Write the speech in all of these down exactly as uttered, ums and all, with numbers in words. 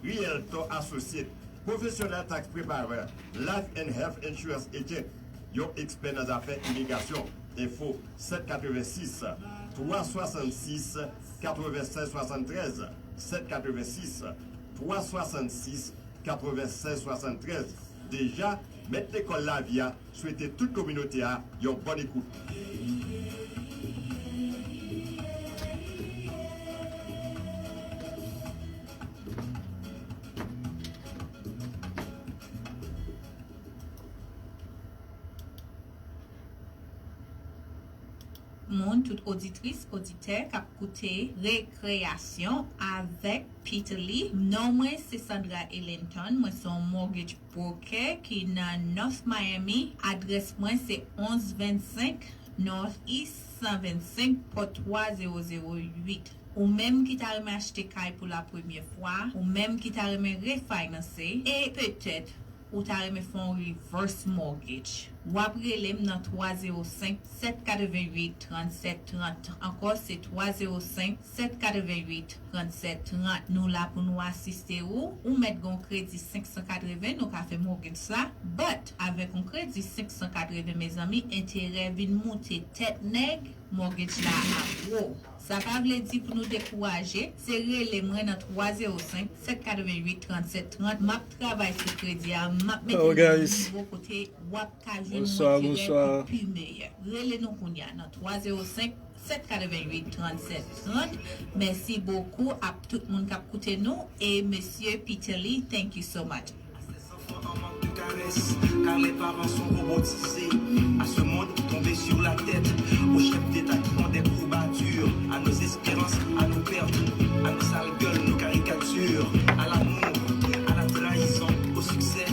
Rielto Associates, Professional Tax Preparer, Life and Health Insurance Agent, yon ekspè nan zafè imigrasyon. Enfo, sèt katrevensis, twa swasannsis, katrevennsèz swasanntrèz, sèt katrevensis, twa swasannsis, katrevennsèz swasanntrèz. Deja, mèt lekòl lavi a swete tout kominote a yon bòn ekout. Moun, tout oditris, oditè k ap koute Rekreyasyon avèk Peter Lee. Non mwen se Sandra Ellington. Mwen se yon mortgage broker ki nan North Miami. Adrès mwen se onz vennsenk North East san vennsenk, pòt twa zewo zewo uit. Ou menm ki ta renmen achte kay pou la premyè fwa, ou menm ki ta renmen refinanse, e petèt ou ta renmen fè yon reverse mortgage, w ap rele m nan twa zewo senk, sèt katrevenn uit, trannsèt trant. Ankò, se twa zewo senk, sèt katrevenn uit, trannsèt trant. Nou la pou nou asiste ou. Ou mèt gen yon kredi senk san katreven, nou ka fè mortgage la. But, avèk yon kredi senk san katreven, mezanmi, enterè vin moute tèt nèg, mortgage la ap wo. Sa pa vle di pou nou dekouraje, se rele mwen nan twa zewo senk, sèt katrevenn uit, trannsèt trant. M ap travay sou kredi a, m ap mete nou nan nivo kote w ap ka jwenn yon enterè ki pi meyè. Rele nou kounye a nan twa zewo senk, sèt katrevenn uit, trannsèt trant. Mèsi bokou a tout moun k ap koute nou. E mesye Peter Lee, thank you so much. Enfants en manque de caresses, car les parents sont robotisés. À ce monde tombé sur la tête, aux chefs d'État qui font des courbatures, à nos espérances, à nos pertes, à nos sales gueules, nos caricatures, à l'amour, à la trahison, au succès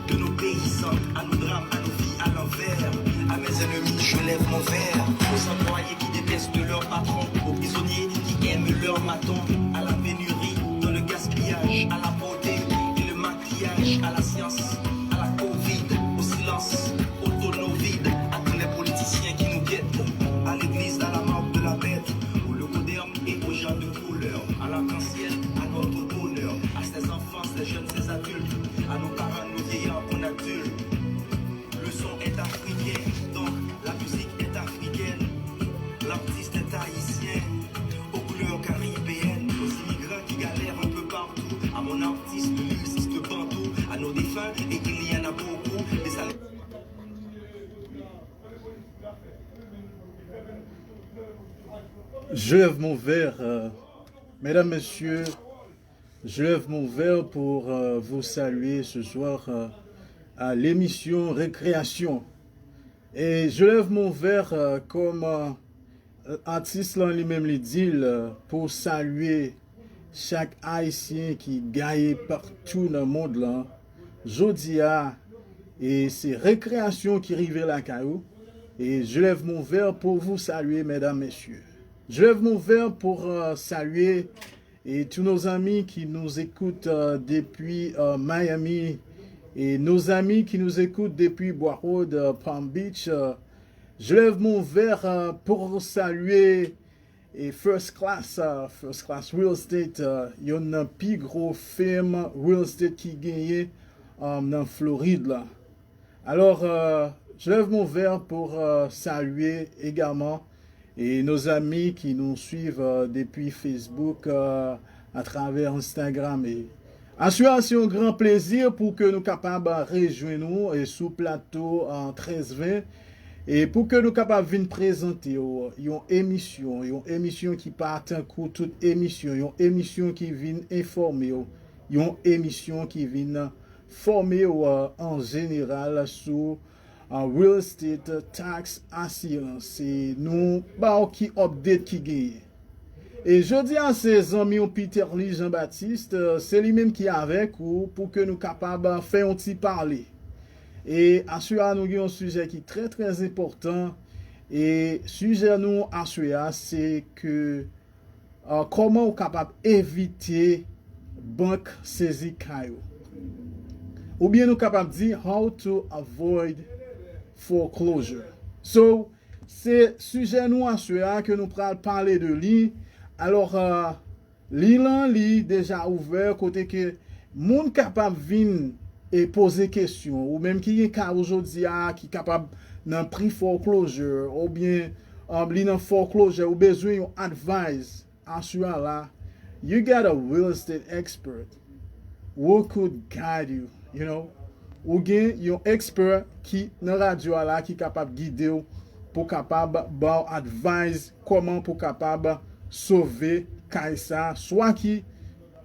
de nos paysans, à nos drames, à nos vies à l'envers. À mes ennemis, je lève mon verre. Aux employés qui détestent leur patron, aux prisonniers qui aiment leur maton, à la pénurie, dans le gaspillage, à la beauté et le maquillage, à la science, à la covid, au silence, au tonneau vide, à tous les politiciens qui nous guettent, à l'église, à la marque de la bête, au logo d'herbe et aux gens de couleur, à l'arc-en-ciel, à notre bonheur, à ces enfants, ces jeunes, ces adultes, à nos parents, nos vieillards, qu'on adulte. Le son est africain, donc la musique est africaine. L'artiste est haïtien, aux couleurs caribéennes, aux immigrants qui galèrent un peu partout, à mon artiste lyriciste bantou, à nos défunts, et il y en a beaucoup, et ça Je lève mon verre, euh, mesdames, messieurs, je lève mon verre pour euh, vous saluer ce soir euh, à l'émission Récréation. Et je lève mon verre euh, comme euh, atis lan li menm li di l, euh, pou salye chak Ayisyen ki gaye patou nan mond lan. Jodi a, e se rekreasyon ki rive lakay ou. Et je lève mon verre pour vous saluer, mesdames, messieurs. Je lève mon verre pour euh, saluer et tous nos amis qui nous écoutent euh, depuis euh, Miami et nos amis qui nous écoutent depuis Broward, euh, Palm Beach. Euh, je lève mon verre euh, pour saluer et First Class, euh, First Class Real Estate, euh, youn nan pi gwo fèm real estate ki genyen euh, nan Florid la. Alors, euh, je lève mon verre pour euh, saluer également et nos amis qui nous suivent euh, depuis Facebook, euh, à travers Instagram. Et aswè a, se yon gran plezi pou ke nou kapab rejwenn nou e sou plato euh, trèz ven. E pou ke nou kapab vin prezante w yon emisyon, yon emisyon ki pa tankou tout emisyon, yon emisyon ki vin enfòme w, yon emisyon ki vin fòme w an jeneral sou uh, real estate tax assurance. E nou ba w ki update ki genyen. E jodi a se zanmi w Peter Lee Jean Baptiste, se li menm ki avèk ou pou ke nou kapab fè yon ti pale. E aswè a nou gen yon sijè ki trè trè enpòtan. E sijè nou aswè a se ke uh, kòman ou kapab evite bank sezi kay ou. Oubyen nou kapab di how to avoid foreclosure. So, se sijè nou aswè a ke nou pral pale de li. Alò, uh, li lan li deja ouvè kote ke Moun kapab vin e poze kesyon, ou menm ki gen kay ou jodi a, ki kapab nan pre-foreclosure, oubyen um, li nan foreclosure, ou bezwen yon advice asira la, you got a real estate expert who could guide you, you know. Ou gen yon expert ki nan radyo a la ki kapab gide w, pou kapab ba w advice kòman pou kapab sove kay sa, swa ki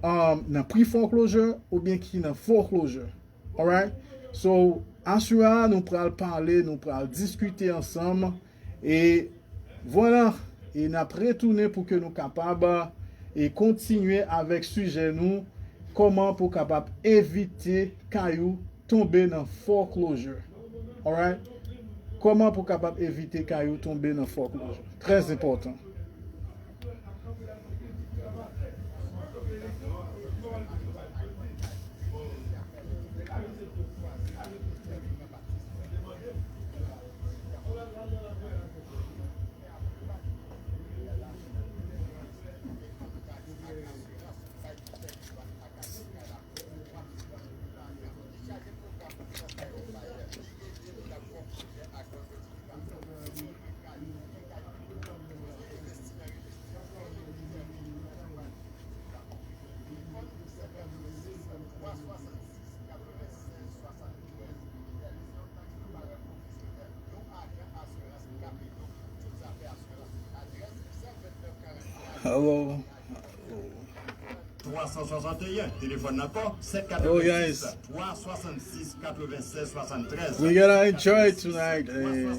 um, nan pre-foreclosure oubyen ki nan foreclosure. Alright? So, asira nou pral pale, nou pral diskite ansanm. E vwala, e n ap retounen pou ke nou kapab e kontinye avèk sijè nou, kòman pou kapab evite kay ou tonbe nan foreclosure. Alright? Kòman pou kapab evite kay ou tonbe nan foreclosure? Trè enpòtan. Hello. Twa san swasanteyen, telefòn nan ankò, sèt katrevensis, twa swasansis, katrevennsèz swasanntrèz. We gotta enjoy tonight. Eh,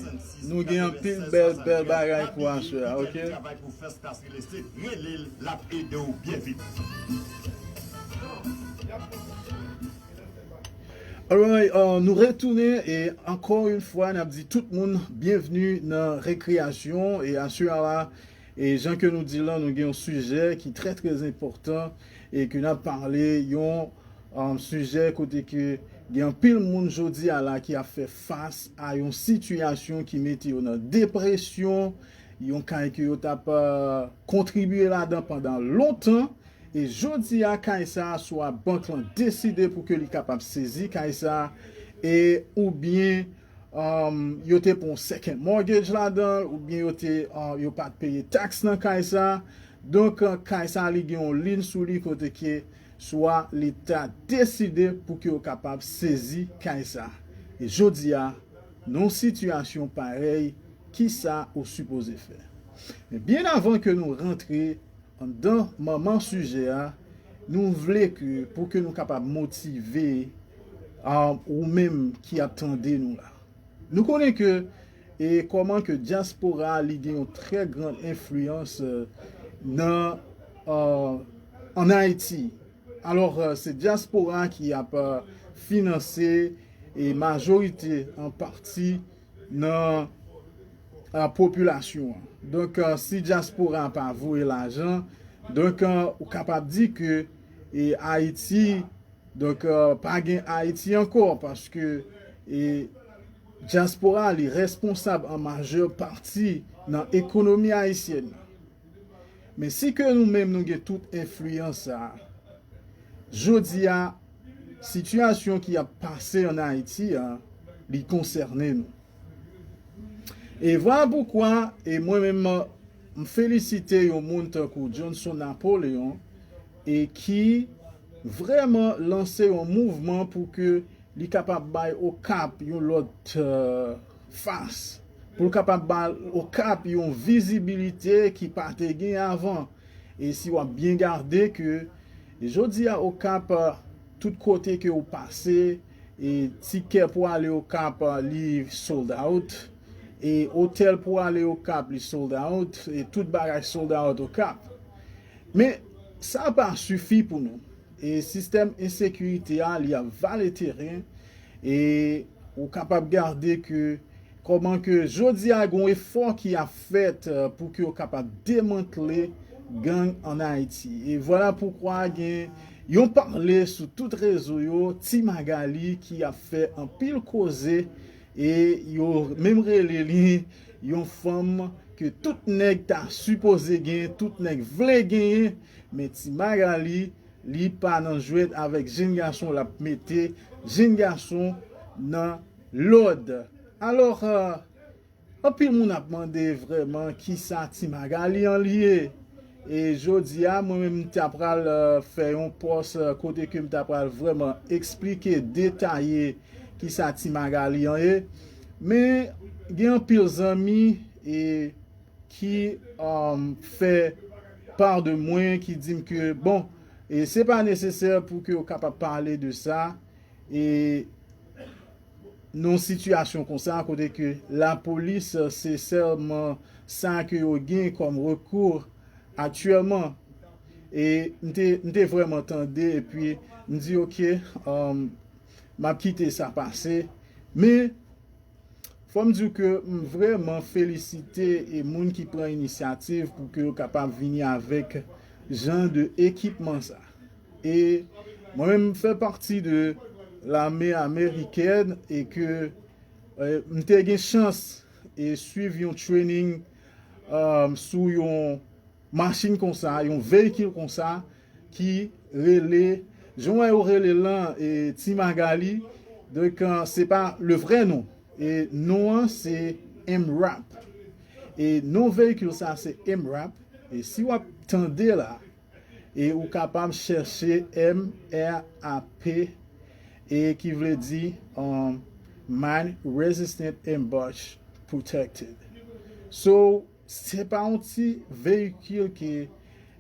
nou gen anpil bèl, bèl bagay pou aswè a, ok? Travay pou First Class Real Estate, rele l, l ap ede w byen vit. Alright, uh, nou retounen e ankò yon fwa n ap di tout moun byenvni nan Rekreyasyon e aswè a la, e jan ke nou di la, nou gen yon sijè ki trè, trè enpòtan e ke n ap pale, yon um, sijè kote ke gen anpil moun jodi a la ki ap fè fas a yon sitiyasyon ki mete yo nan depresyon, yon kay ke yo t ap uh, kontribye ladan pandan lontan, e jodi a kay sa a swa bank lan deside pou ke li kapab sezi kay sa a, e oubyen um, yo te pran yon second mortgage ladan, oubyen yo te uh, yo pa t peye taks nan kay sa. Donk uh, kay sa li gen yon liy sou li kote ke swa leta deside pou ke yo kapab sezi kay sa. E jodi a, nan yon sitiyasyon parèy, kisa ou sipoze fè? Men byen avan ke nou rantre anndan manman sijè a, nou vle ke pou ke nou kapab motive a ou menm ki ap tande nou la. Nou konnen ke e kòman ke dyaspora li gen yon trè gran enfliyans nan an Ayiti. Alò, se dyaspora ki ap finanse e majorite an pati nan a popilasyon an. Donk, si dyaspora pa voye lajan, donk, ou kapab di ke e Ayiti, donk, pa gen Ayiti ankò, paske e dyaspora li responsab an majè pati nan ekonomi ayisyèn nan. Men si ke nou menm nou gen tout enfliyans sa a, jodi a, sitiyasyon ki ap pase an Ayiti a, li konsène nou. E vwala poukwa, e mwen menm, m felisite yon moun tankou Johnson Napoleon, e ki vrèman lanse yon mouvman pou ke li kapab bay Okap yon lòt, euh, fas, pou l kapab bay Okap yon vizibilite ki pa te gen avan. E si w ap byen gade ke jodi a Okap, tout kote ke w pase, e tikè pou ale Okap, li sold out, e otèl pou ale Okap, li sold out, e tout bagay sold out Okap. Men, sa pa sifi pou nou. E sistèm ensekirite a, li ap vale teren, e ou kapab gade ke kòman ke jodi a gon efò ki ap fèt, euh, pou ke yo kapab demantle gang an Ayiti. E vwala poukwa gen yon pale sou tout rezo yo, Ti Magali, ki ap fè anpil koze, e yo menm rele li yon fanm ke tout nèg ta sipoze gen, tout nèg vle genyen, men Ti Magali, Li pa nan jwèt avèk jenn gason, l ap mete jenn gason nan lòd. Alò, euh, anpil moun ap mande vrèman kisa Ti Magali an li ye. E jodi a, mwen menm, m ta pral, euh, fè yon pòs, euh, kote ke m ta pral vrèman eksplike, detaye kisa Ti Magali an ye. Men, gen anpil zanmi e ki, um, fè pa de mwen, ki di m ke, bon, e se pa nesesè pou ke yo kapab pale de sa, e nan yon sitiyasyon konsa, kote ke lapolis, se sèlman sa ke yo gen kòm rekou aktyèlman. E m te, m te vrèman tande, epi m di, "Ok, um, m ap kite sa pase." Men, fò m di w ke m vrèman felisite e moun ki pran inisyativ pou ke yo kapab vini avèk jan de ekipman sa. E mwen menm, m fè pati de lame amerikèn e ke, eh, m te gen chans e swiv yon training, um, sou yon machin konsa, yon veyikil konsa ki rele, jan w wè yo rele l lan, e, Ti Magali. Donk, eh, se pa le vrè non. E non an se M-Rap. E non veyikil sa se M-Rap. E si w ap tande la, e ou kapab chèche M R A P, e ki vle di, um, Mine Resistant Ambush Protected. So, se pa yon ti veyikil ke,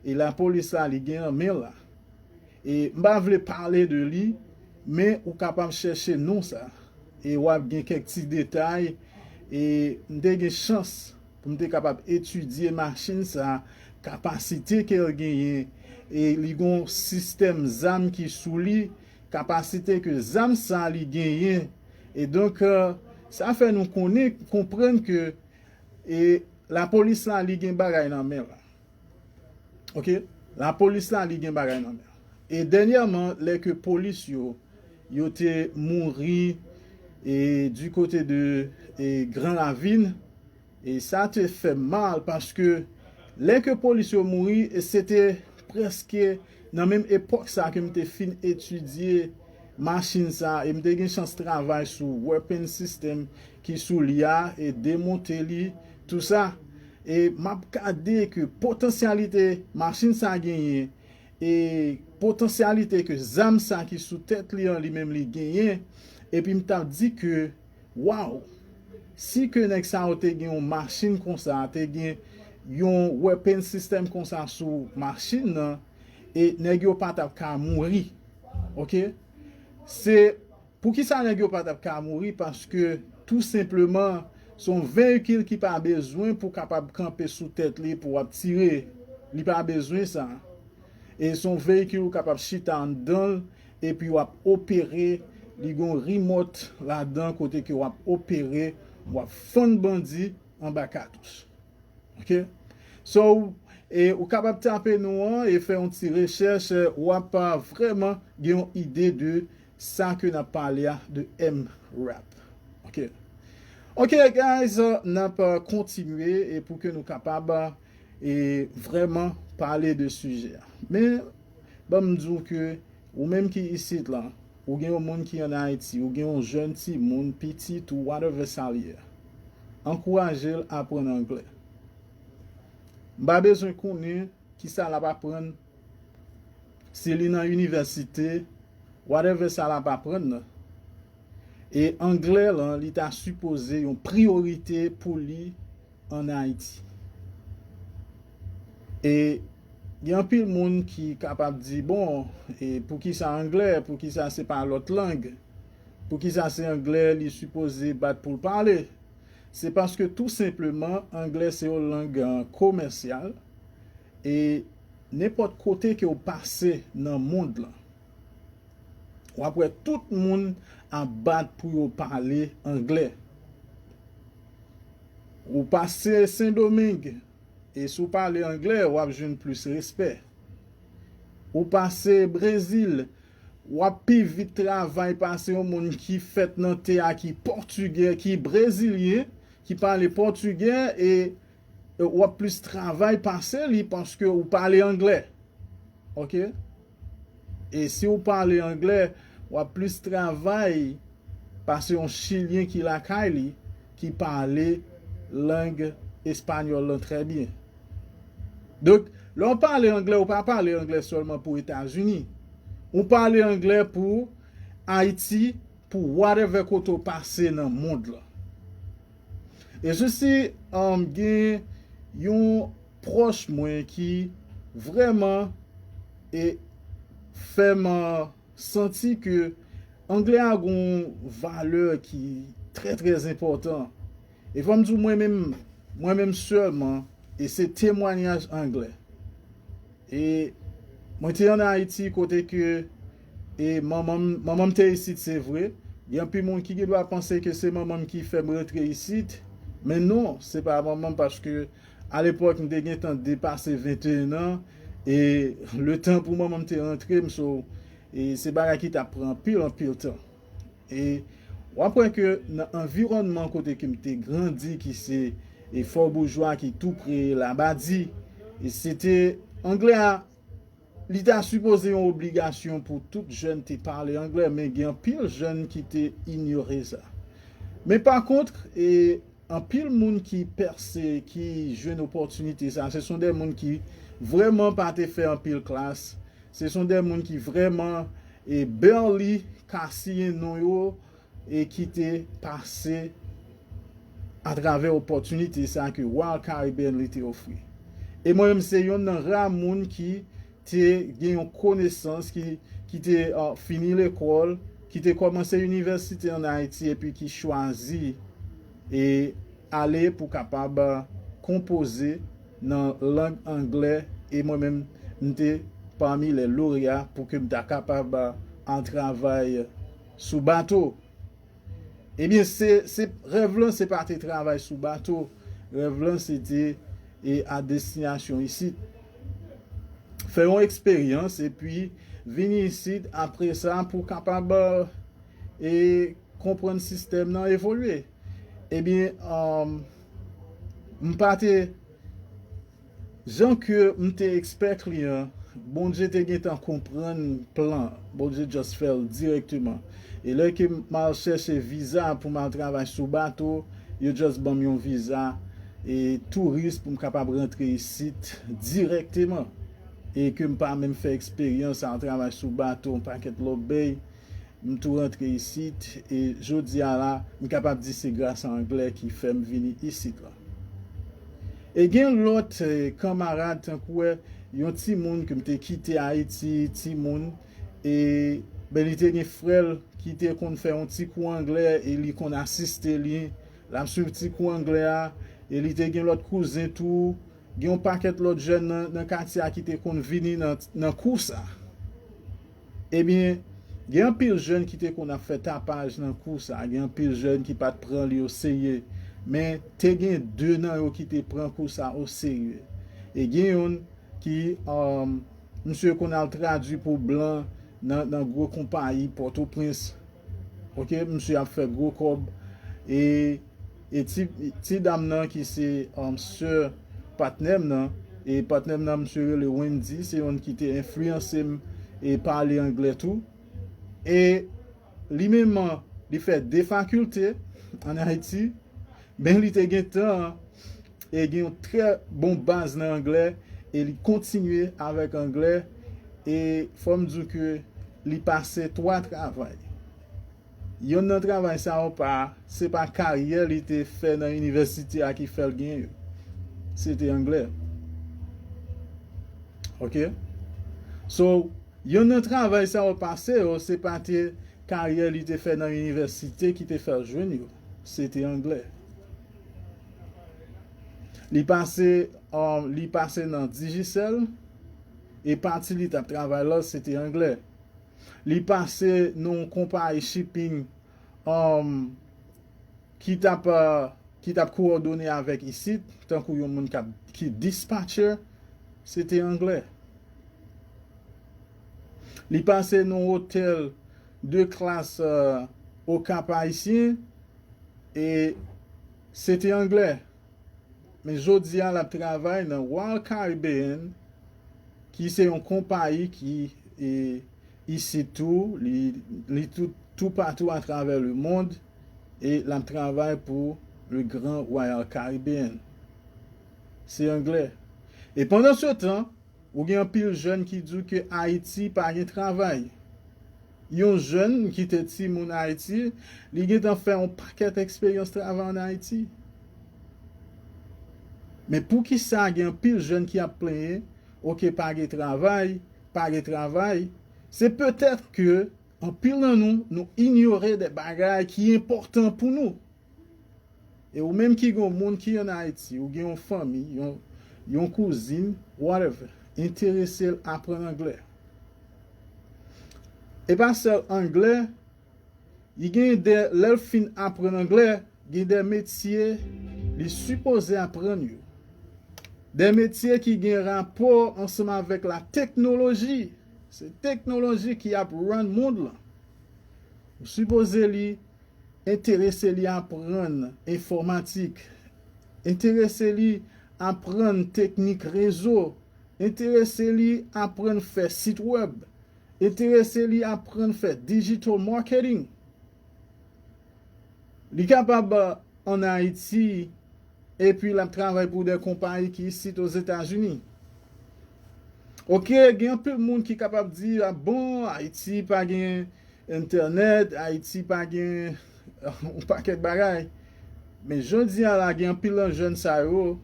e, lapolis la li gen nan men l la. E m pa vle pale de li, men ou kapab chèche non sa. E w ap gen kèk ti detay. E m te gen chans pou m te kapab etidye machin sa, kapasite ke l genyen. E li gen yon sistèm zam ki sou li, kapasite ke zam sa li genyen. E donk, eh, sa fè nou konnen, konprann ke, e, lapolis la, li gen bagay nan men l la. Ok? Lapolis la, li gen bagay nan men l. E dènyèman, lè ke polis yo, yo te mouri, e, du kote de, e, Gran Ravin, e sa te fè m mal paske lè ke polis yo mouri, e se te prèske nan menm epòk sa ke m te fin etidye machin sa, e m te gen chans travay sou weapon system ki sou li a, e demonte li, tou sa. E m ap gade ke potansyalite machin sa genyen, e potansyalite ke zam sa ki sou tèt li an, li menm li genyen, epi m t ap di ke, waw, si ke nèg sa yo te gen yon machin konsa, te gen yon weapon system konsa sou machin nan, e nèg yo pa t ap ka mouri. Ok? Se, poukisa nèg yo pa t ap ka mouri? Paske, tou senpleman, se yon veyikil ki pa bezwen pou kapab kanpe sou tèt li pou w ap tire. Li pa bezwen sa. E se yon veyikil ou kapab chita anndan l, epi w ap opere, li gen yon rimòt ladan kote ke w ap opere, w ap fann bandi anba katouch. Ok? So, e, ou kapab tape non an e fè yon ti rechèch, e, w ap, a, vrèman gen yon ide de sa ke n ap pale a, de M-Rap. Ok? Ok, guys, e, n ap, e, kontinye e pou ke nou kapab, e, vrèman pale de sijè a. Men, ban m di w ke ou menm ki isit la, ou gen yon moun ki ann Ayiti, ou gen yon jèn timoun, pitit ou, whatever sa l ye, ankouraje l aprann anglè. M pa bezwen konnen kisa l ap aprann, si li nan inivèsite, whatever sa l ap aprann nan. E anglè lan, li ta sipoze yon priyorite pou li ann Ayiti. E gen anpil moun ki kapab di, bon, e poukisa anglè? Poukisa se pa lòt lang? Poukisa se anglè li sipoze bat pou l pale? Se paske tou senpleman, anglè se yon lang, e, komèsyal. E nenpòt kote ke w pase nan mond lan, w ap wè tout moun ap bat pou yo pale anglè. Ou pase Sendomeng, e si w pale anglè, w ap jwenn plis respè. Ou pase Brezil, w ap pi vit travay pase yon moun ki fèt nan tè a, ki pòtigè, ki brezilyen, ki pale pòtigè, e, e w ap plis travay pase li paske ou pale anglè. Ok? E si w pale anglè, w ap plis travay pase yon Chilyen ki lakay li, ki pale lang espanyòl lan trè byen. Donk, lè w pale anglè, ou pa pale anglè sèlman pou Etazini. Ou pale anglè pou Ayiti, pou whatever kote w pase nan mond lan. E sou si, um, gen yon pwòch mwen ki vrèman e fè m, uh, santi ke anglè a gon valè ki trè, trè enpòtan. E fò m di w, mwen menm, mwen menm sèlman, e se temwayaj anglè. E mwen te ann Ayiti kote ke e manman m, manman m te isit, se vre. Gen anpil moun ki gen dwa panse ke se manman m ki fè m rantre isit. Men non, se pa manman m, paske alepòk, m te gentan depase venteyen an. E letan pou manman m te rantre m, so, e se bagay ki t ap pran anpil, anpil tan. E w ap wè ke nan anviwònman kote ke m te grandi, ki se e Fò Boujwa, ki tou pre Labadi, e se te anglè a, li ta sipoze yon obligasyon pou tout jèn te pale anglè, men gen anpil jèn ki te inyore sa. Men pa kont, e anpil moun ki pèse, ki jwenn opòtinite sa, se son de moun ki vrèman pa te fè anpil klas, se son de moun ki vrèman e barely ka siyen non yo, e ki te pase atravè opòtinite sa ke Royal Caribbean li te ofri. E mwen menm, se yonn nan ra moun ki te gen yon konesans, ki, ki te, uh, fini lekòl, ki te kòmanse inivèsite ann Ayiti epi ki chwazi e ale pou kapab, uh, konpoze nan lang anglè. E mwen menm, m te pami lè loreya pou ke m ta kapab, uh, al travay sou bato. Ebyen, se, se rèv lan, se pa te travay sou bato. Rèv lan, se te e a destinasyon isit. Fè yon eksperyans epi vini isit apre sa pou kapab e konprann sistèm nan evolye. Ebyen, um, m pa te Jan ke m te expect li an, Bondye te gentan konprann plan. Bondye just fè l dirèkteman. E lè ke m al chèche viza pou m al travay sou bato, yo just ban m yon viza e touris pou m kapab rantre isit dirèkteman. E ke m pa menm fè eksperyans al travay sou bato, yon pakèt lòt bèy. M tou rantre isit, e jodi a la, m kapab di se gras a anglè ki fè m vini isit la. E gen lòt, e, kanmarad, tankou, e, yon timoun ke m te kite Ayiti, timoun, e, ben, li te gen frè l ki te konn fè yon ti kou anglè, e li konn asiste li, l ap swiv ti kou anglè a, e li te gen lòt kouzen tou, gen yon pakèt lòt jèn nan, nan katye a ki te konn vini nan, nan kou sa. Ebyen, gen anpil jèn ki te konn ap fè tapaj nan kou sa, gen anpil jèn ki pa t pran li oserye, men te gen de nan yo ki te pran kou sa oserye. E gen youn ki, um, misye konn al tradui pou blan nan, nan gwo konpayi Pòtoprens. Ok, misye ap fè gwo kòb. E, e ti, ti dam nan ki se, um, sè patnè m nan, e patnè m nan, misye rele Wendy, se youn ki te enfliyanse m e pale anglè tou. E li menm, li fè de fakilte ann Ayiti, men li te gen tan e gen yon trè bon baz nan anglè, e li kontinye avèk anglè, e fò m di w ke li pase twa travay. Yonn nan travay sa yo pa, se pa karyè li te fè nan inivèsite a ki fè l gen yo. Se te anglè. Ok? So, yonn nan travay sa yo pase yo, se pa te karyè li te fè nan inivèsite ki te fè l jwenn yo. Se te anglè. Li pase, um, li pase nan Digicel, e pati li t ap travay la, se te anglè. Li pase nan yon konpayi shipping, um, ki t ap, uh, ki t ap kowòdone avèk isit, tankou yon moun k ap, ki dispatcher, se te anglè. Li pase nan yon otèl de klas, uh, Okap Ayisyen, e se te anglè. Men jodi a, l ap travay nan Royal Caribbean, ki se yon konpayi ki, e, Isit tou, li, li tou, toupatou atravè lemonn, e l ap travay pou le Grand Royal Caribbean. Se anglè. E pandan se tan, ou gen anpil jèn ki di w ke Ayiti pa gen travay. Yon jèn ki te timoun Ayiti, li gentan fè yon pakèt eksperyans travay ann Ayiti. Men poukisa gen anpil jèn ki ap plenyen, oke, pa gen travay, pa gen travay? Se petèt ke anpil nan nou, nou inyore de bagay ki enpòtan pou nou. E ou menm ki gen yon moun ki ann Ayiti, ou gen yon fanmi, yon, yon kouzin, whatever, enterese l aprann anglè. E pa sèl anglè, li gen de, lè l fin aprann anglè, gen de metye li sipoze aprann yo. De metye ki gen rapò ansanm avèk la teknoloji. Se teknoloji ki ap run mond lan. Ou sipoze li enterese li aprann enfòmatik, enterese li aprann teknik rezo, enterese li aprann fè sit wèb, enterese li aprann fè digital marketing. Li kapab ann Ayiti, epi l ap travay pou de konpayi ki isit Ozetazini. Oke, gen anpil moun ki kapab di, a bon, Ayiti pa gen entènèt, Ayiti pa gen yon pakèt bagay. Men jodi a la, gen anpil nan jèn sa yo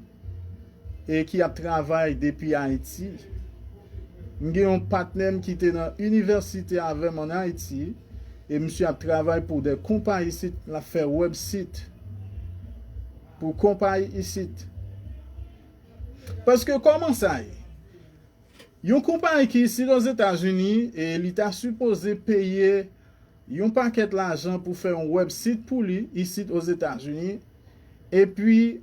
e ki ap travay depi Ayiti. M gen yon patnè m ki te nan inivèsite avè m ann Ayiti, e misye ap travay pou de konpayi isit, l ap fè website pou konpayi isit. Paske kòman sa ye? Yon konpayi ki isit Ozetazini, e li ta sipoze peye yon pakèt lajan pou fè yon website pou li isit Ozetazini. Epi,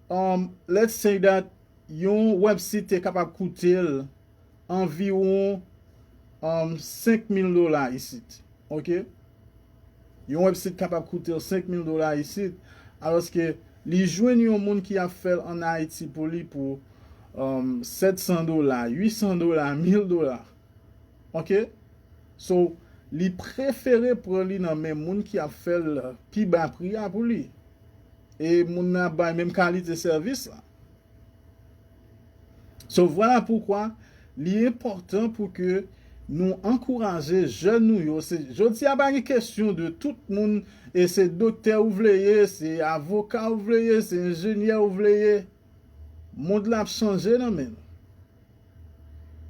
um, let's say that yon website te kapab koute l anviwon, um, senk mil dola isit. Oke? Yon website kapab koute l senk mil dola isit, alòske li jwenn yon moun ki ap fè l ann Ayiti pou li pou, um, sèt san dola, uit san dola, mil dola. Oke? So, li prefere pran li nan men moun ki ap fè l pi ba pri a pou li. E moun nan ap bay menm kalite sèvis la. So, vwala poukwa li enpòtan pou ke nou ankouraje jèn nou yo. Se, jodi a pa gen kesyon de tout moun, e se doktè ou vle ye, se avoka ou vle ye, se enjenyè ou vle ye. Mond la ap chanje nan men nou.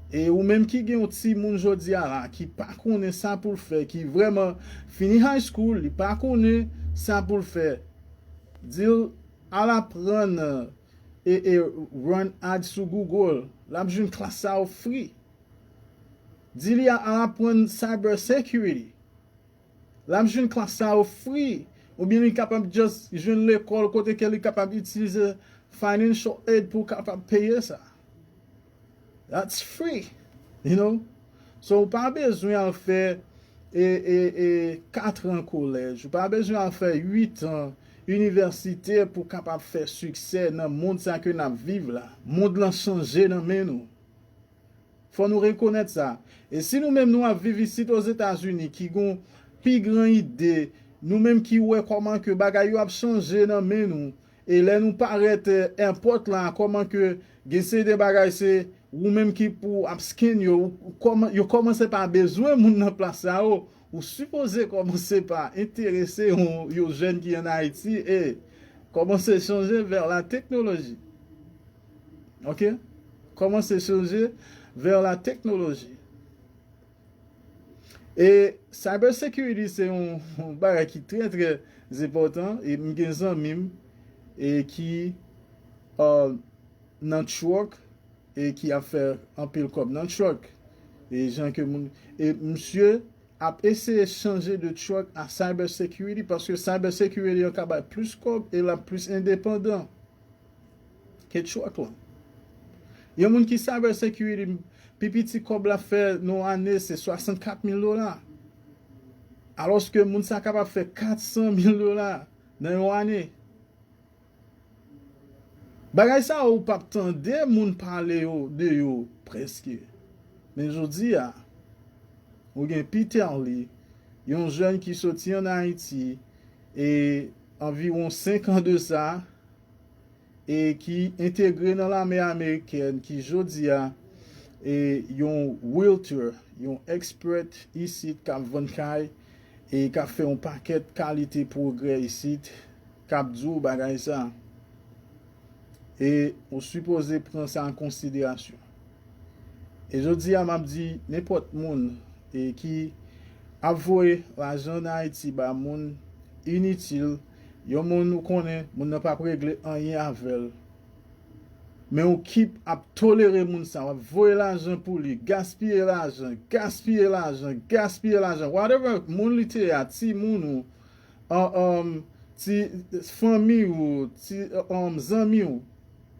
E ou menm ki gen yon timoun jodi a la, ki pa konnen sa pou l fè, ki vrèman fini high school, li pa konnen sa pou l fè, di l al aprann e, e run ad sou Google. L ap jwenn klas sa yo free. Di li a, al aprann cyber security. L ap jwenn klas sa yo free. Oubyen li kapab just jwenn lekòl kote ke li kapab itilize financial aid pou kapab peye sa. That's free, you know? So, ou pa bezwen al fè e, e, e, kat an kolèj. Ou pa bezwen al fè uit an inivèsite pou kapab fè siksè nan mond sa ke n ap viv la. Mond lan chanje nan men nou. Fò nou rekonèt sa. E si nou menm nou ap viv isit Ozetazini, ki gon pi gran ide, nou menm ki wè kòman ke bagay yo ap chanje nan men nou, e lè nou parèt, eh, èpòt la, kòman ke gen seri de bagay se ou menm ki pou ap scan yo, ou, ou kòman, yo kòmanse pa bezwen moun nan plas sa yo, ou sipoze kòmanse pa enterese yon, yon jèn ki ann Ayiti e kòmanse chanje vers la technologie. Oke? Kòmanse chanje vers la technologie. E cyber security se yon, yon bagay ki trè, trè enpòtan. E m gen zanmi m e ki, uh, nan truck e ki ap fè anpil kòb nan truck. E jan ke moun, e misye ap eseye chanje de truck a cyber security, paske cyber security an ka bay plis kòb e l ap plis endepandan ke truck lan. Yon moun ki cyber security, pi piti kòb l ap fè nan yon ane se swasannkat mil dola. Alòske moun sa kapab fè kat san mil dola nan yon ane. Bagay sa yo ou p ap tande moun pale yo, de yo prèske. Men jodi a, Ou gen Peter Lee, yon jèn ki soti ann Ayiti, e anviwon senk an de sa, e ki entegre nan lame amerikèn, ki jodi a, e yon realtor, yon expert isit k ap vann kay, e k ap fè yon pakèt kalite pwogrè isit, k ap di w bagay sa. E ou sipoze pran sa an konsiderasyon. E jodi a, m ap di nenpòt moun, e ki ap voye lajan ann Ayiti ba moun initil, yon moun ou konnen, moun nan p ap regle anyen avè l. Men ou keep ap tolere moun sa, w ap voye lajan pou li, gaspiye lajan, gaspiye lajan, gaspiye lajan. Whatever moun li te ye a, timoun ou, an, an, ti fanmi ou, ti, an, zanmi ou,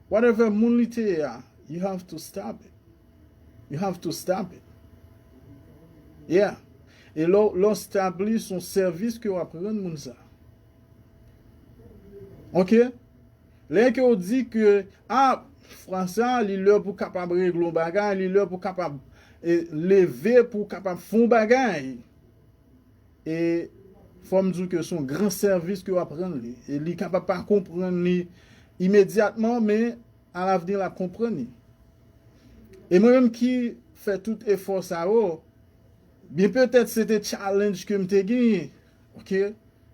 whatever moun li te ye a, you have to stop it. You have to stop it. Yeah. E lè w, lè w stop li, se yon sèvis ke w ap rann moun sa. Ok? Lè ke w di ke, a, frè sa, li lè pou kapab regle yon bagay, li lè pou kapab, e, leve pou kapab fè yon bagay. E fò m di w ke se yon gran sèvis ke w ap rann li. E li kapab pa konprann li imedyatman, men alavni l ap konprann li. E mwen menm ki fè tout efò sa yo, byen petèt se te challenge ke m te genyen, ok?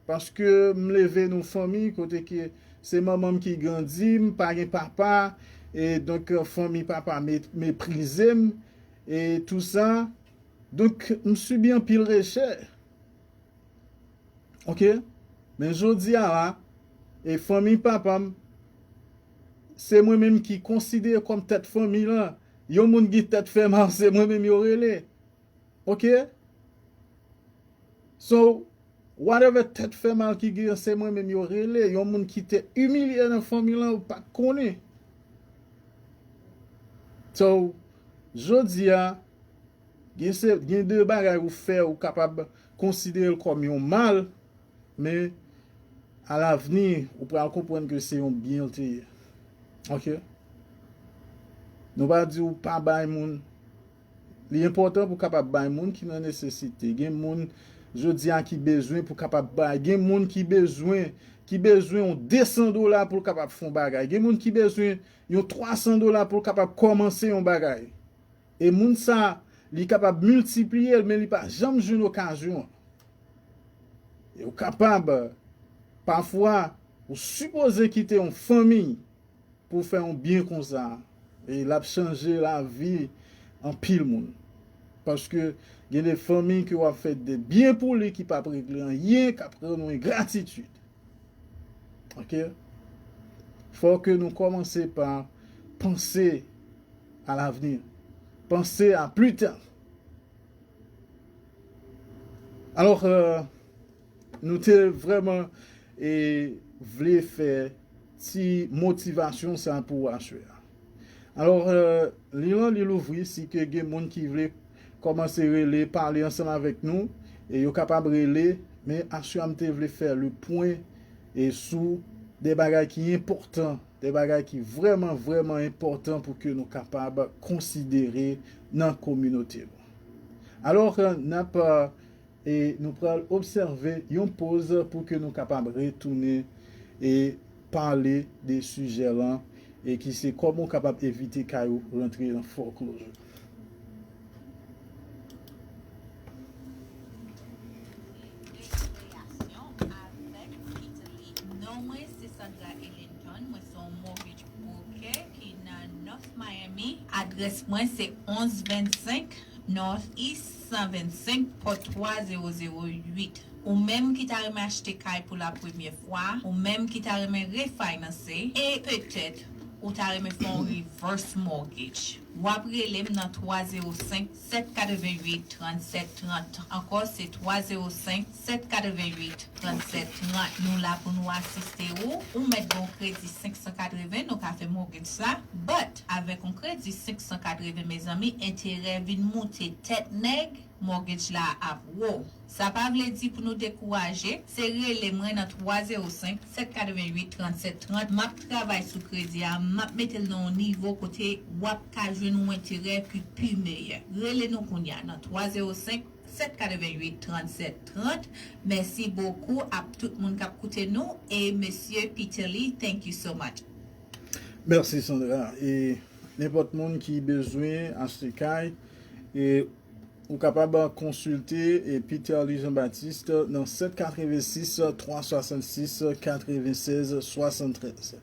Paske m leve nan yon fanmi kote ke se manman m ki grandi m, pa gen papa, e donk, fanmi papa me-, meprize m, e tou sa. Donk, m sibi anpil rejè. Ok? Men jodi a la, e fanmi papa m, se mwen menm ki konsidere kòm tèt fanmi lan. Yon moun gen tèt fè mal, se mwen menm yo rele. Ok? So, whatever tèt fè mal ki gen, se mwen menm yo rele. Yon moun ki te imilye nan fanmi lan, ou pa t konnen. So, jodi a, gen se, gen de bagay ou fè, ou kapab konsidere l kòm yon mal, men alavni, ou pral konprann ke se yon byen l te ye. Ok? Nou pa di w pa bay moun. Li enpòtan pou kapab bay moun ki nan nesesite. Gen moun, jodi a, ki bezwen pou kapab bay. Gen moun ki bezwen, ki bezwen yon de san dola pou l kapab fè yon bagay. Gen moun ki bezwen yon twa san dola pou l kapab kòmanse yon bagay. E moun sa, li kapab miltipliye l, men li pa janm jwenn okazyon an. E ou kapab, pafwa, ou sipoze kite yon fanmi pou fè yon byen konsa. E l ap chanje lavi anpil moun. Paske gen de fanmi ke w ap fè de byen pou li ki p ap regle anyen, k ap rann ou engratitid. Ok? Fò ke nou kòmanse pa panse à l'avenir. Panse à plus tard. Alò, euh, nou te vrèman, e, vle fè ti motivasyon sa pou aswè a. Alò, euh, li lan li louvri, si ke gen moun ki vle kòmanse rele, pale ansanm avèk nou, e yo kapab rele, men aswè a m te vle fè le pwen e sou de bagay ki enpòtan, de bagay ki vrèman, vrèman enpòtan pou ke nou kapab konsidere nan kominote nou. Alò, n ap, e nou pral obsève yon poz pou ke nou kapab retounen e pale de sijè lan, e ki se kòman w kapab evite kay ou rantre nan foreclosure. Non mwen se Sandra Ellington, mwen se yon mortgage broker ki nan North Miami. Adrès mwen se onz vennsenk North East san vennsenk, pòt twa zewo zewo uit. Ou menm ki ta renmen achte kay pou la premyè fwa, ou menm ki ta renmen refinanse, e petèt ou ta renmen fè yon reverse mortgage, w ap rele m nan twa zewo senk, sèt katrevenn uit, trannsèt trant. Ankò, se twa zewo senk, sèt katrevenn uit, trannsèt trant. Nou la pou nou asiste ou. Ou mèt gen yon kredi senk san katreven, nou ka fè mortgage sa. But, avèk yon kredi senk san katreven, mezanmi, enterè vin moute tèt nèg, mortgage la ap wo. Sa pa vle di pou nou dekouraje, se rele mwen nan twa zewo senk, sèt katrevenn uit, trannsèt trant. M ap travay sou kredi a, m ap mete l nan yon nivo kote w ap ka jwenn yon enterè ki pi meyè. Rele nou kounye a nan twa zewo senk, sèt katrevenn uit trannsèt trant. Mèsi bokou a tout moun k ap koute nou. E mesye Peter Lee, thank you so much. Mèsi Sandra. E nenpòt moun ki bezwen achte kay, e ou kapab konsilte e Peter Lee Jean Baptiste nan sèt katrevensis twa swasannsis katrevensèz swasanntrèz.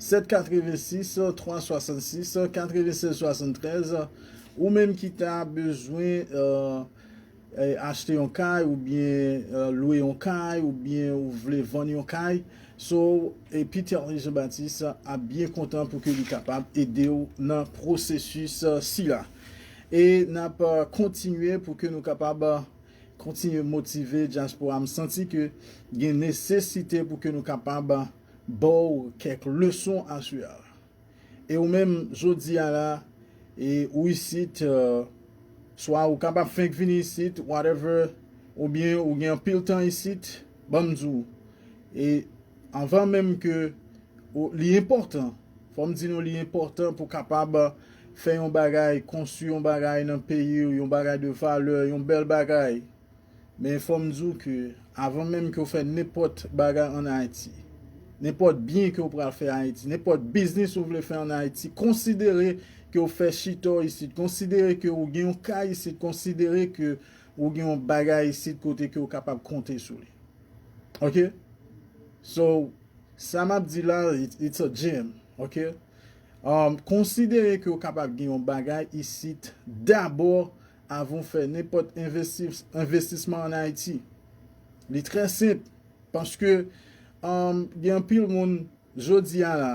Sèt katrevensis twa swasannsis katrevensèz swasanntrèz. Ou menm ki ta bezwen, euh, eh, achte yon kay oubyen, eh, lwe yon kay oubyen ou vle vann yon kay. So, e Peter Henry Jean Baptiste ap byen kontan pou ke li kapab ede w nan pwosesis, eh, sila. E n ap, eh, kontinye pou ke nou kapab, eh, kontinye motive dyaspora. M santi ke gen nesesite pou ke nou kapab, eh, ba w kèk leson aswè a. E ou menm, jodi a la, e ou isit, eh, swa ou kapab fenk vini isit, whatever, oubyen ou gen anpil tan isit, ban m di w. E anvan menm ke ou, li enpòtan, fò m di nou li enpòtan pou kapab fè yon bagay, konstwi yon bagay nan peyi w, yon bagay de valè, yon bèl bagay. Men fò m di w ke avan menm ke w fè nenpòt bagay ann Ayiti, nenpòt byen ke w pral fè Ayiti, nenpòt biznis ou vle fè ann Ayiti, konsidere ke w fè chita w isit, konsidere ke ou gen yon kay isit, konsidere ke ou gen yon bagay isit kote ke w kapab konte sou li. Ok? So, sa m ap di la, it, it's a gem. Ok? Um, konsidere ke w kapab gen yon bagay isit dabò avan w fè nenpòt envestis, envestisman ann Ayiti. Li trè senp, paske, um, gen anpil moun jodi a la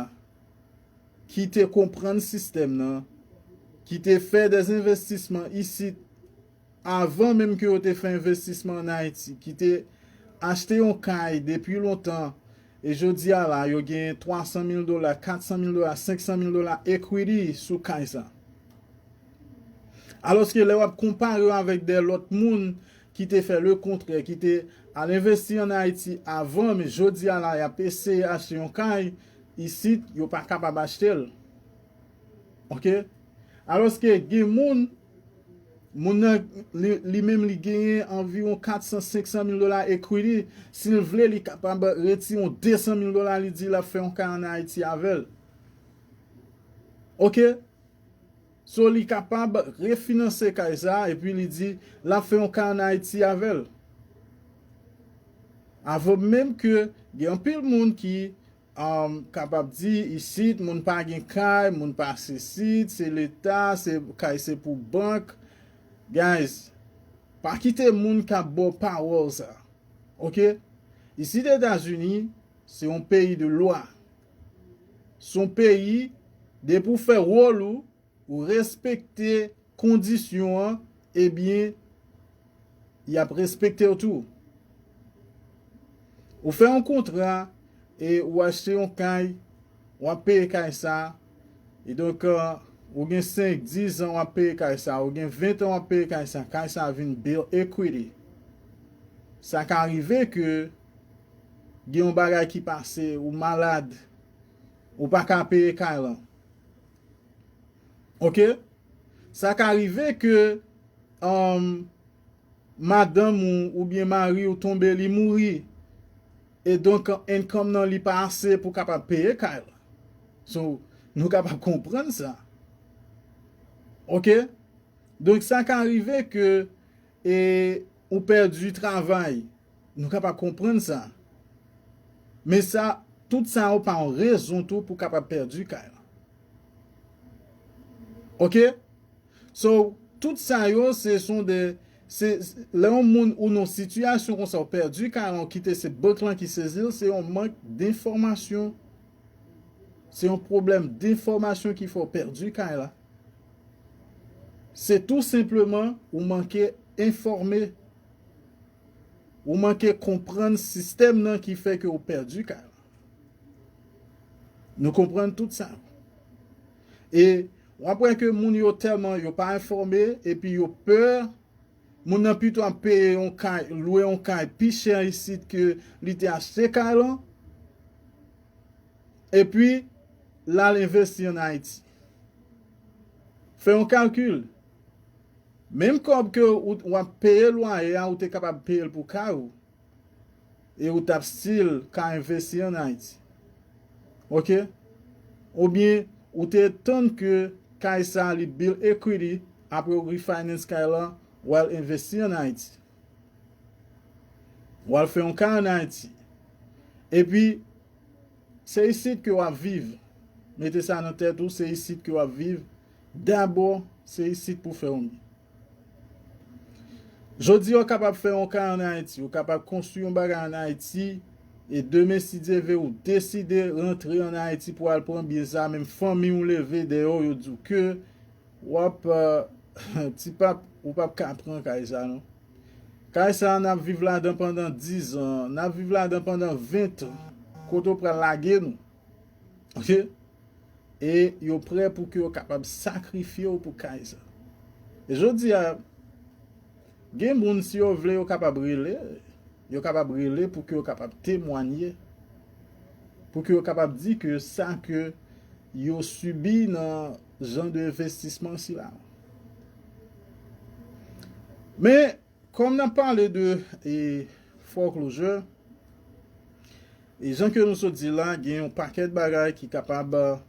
ki te konprann sistèm nan, ki te fè dèzenvestisman isit avan menm ke yo te fè envestisman ann Ayiti, ki te achte yon kay depi lontan, e jodi a la, yo gen twa san mil dola, kat san mil dola, senk san mil dola ekwiti sou kay sa. Alòske lè w ap konpare yo avèk de lòt moun ki te fè lekontrè, ki te al envesti ann Ayiti avan, men jodi a la, y ap eseye achte yon kay isit, yo pa kapab achte l. Ok? Alòske gen moun, moun nan, li, li menm li genyen anviwon kat san, senk san mil dola ekwiti, si l vle, li kapab retire yon de san mil dola, li di l ap fè yon kay ann Ayiti avè l. Ok? So, li kapab refinanse kay sa, epi li di l ap fè yon kay ann Ayiti avè l. Avan menm ke gen anpil moun ki, um, kapab di, isit, moun pa gen kay, moun pa se sit, se leta, se kay se pou bank. Guys, pa kite moun k ap ba w pawòl sa. Ok? Isit Etazini, se yon peyi de lwa. Se yon peyi, depi w fè wòl ou, ou respekte kondisyon an, ebyen, y ap respekte w tou. Ou fè yon kontra e ou achte yon kay, w ap peye kay sa. E donk, euh, ou gen senk, diz an w ap peye kay sa, ou gen ven an w ap peye kay sa, kay sa vin build equity. Sa ka rive ke gen yon bagay ki pase, ou malad, ou pa ka peye kay lan. Ok? Sa ka rive ke, um, madanm ou oubyen mari w tonbe, li mouri. E donk, income nan li pa ase pou kapab peye kay la. So, nou kapab konprann sa. Ok? Donk, sa ka rive ke, e, ou pèdi travay. Nou kapab konprann sa. Men sa, tout sa yo pa yon rezon tou pou kapab pèdi kay la. Ok? So, tout sa yo, se son de, se, lè yon moun ou nan sitiyasyon konsa, ou pèdi kay la, ou kite se bank lan ki sezi l, se yon mank denfòmasyon. Se yon pwoblèm denfòmasyon ki fè w pèdi kay la. Se tou senpleman ou manke enfòme. Ou manke konprann sistèm nan ki fè ke w pèdi kay la. Nou konprann tout sa. E w ap wè ke moun yo tèlman yo pa enfòme, epi yo pè, moun nan pito ap peye yon kay, lwe yon kay pi chè isit ke li te achte kay lan, epi l al envesti ann Ayiti. Fè yon kalkil. Menm kòb ke ou, w ap peye lwaye a, ou te kapab peye l pou kay ou. E ou t ap still ka envesti ann Ayiti. Oke? Oubyen, ou te tann ke kay sa li build equity, apre ou refinance kay lan, w al envesti ann Ayiti. W al fè yon kay ann Ayiti. Epi, se isit ke w ap viv. Mete sa nan tèt ou, se isit ke w ap viv. Dabò, se isit pou fè w byen. Jodi a, w kapab fè yon kay ann Ayiti, w kapab konstwi yon bagay ann Ayiti, e demen, si Dye vle, ou deside rantre ann Ayiti pou al pran byen sa, menm fanmi w leve dèyè w, yo di w ke w ap, eh, ti pap, ou p ap ka pran kay sa, non. Kay sa, n ap viv ladan pandan dizan, n ap viv ladan pandan ventan, kote w pral lage nou. Oke? E yo prè pou ke yo kapab sakrifye w pou kay sa. E jodi a, gen moun, si yo vle, yo kapab rele, yo kapab rele pou ke yo kapab temwanye, pou ke yo kapab di ke sa ke yo sibi nan jan de envestisman sila. Men, kòm n ap pale de, e, foreclosure, e jan ke nou sot di la, gen yon pakèt bagay ki kapab, eh,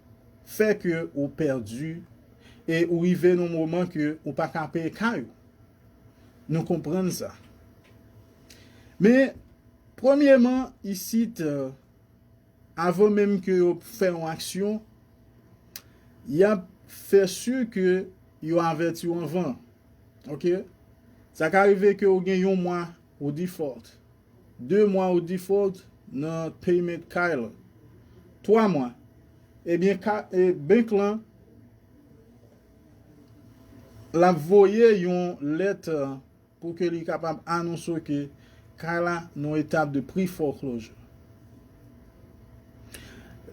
fè ke ou pèdi e ou rive nan moman ke ou pa ka peye kay ou. Nou konprann sa. Men, premyeman, isit, eh, avan menm ke yo fè yon aksyon, y ap fè si ke yo avèti w anvan. Oke? Sa ka rive ke ou gen yon mwa ou default, de mwa ou default nan payment kay lan, twa mwa. Ebyen, ka, e, bank lan, l ap voye yon lèt, eh, pou ke li kapab anonse ke kay la nan etap de pre-foreclosure.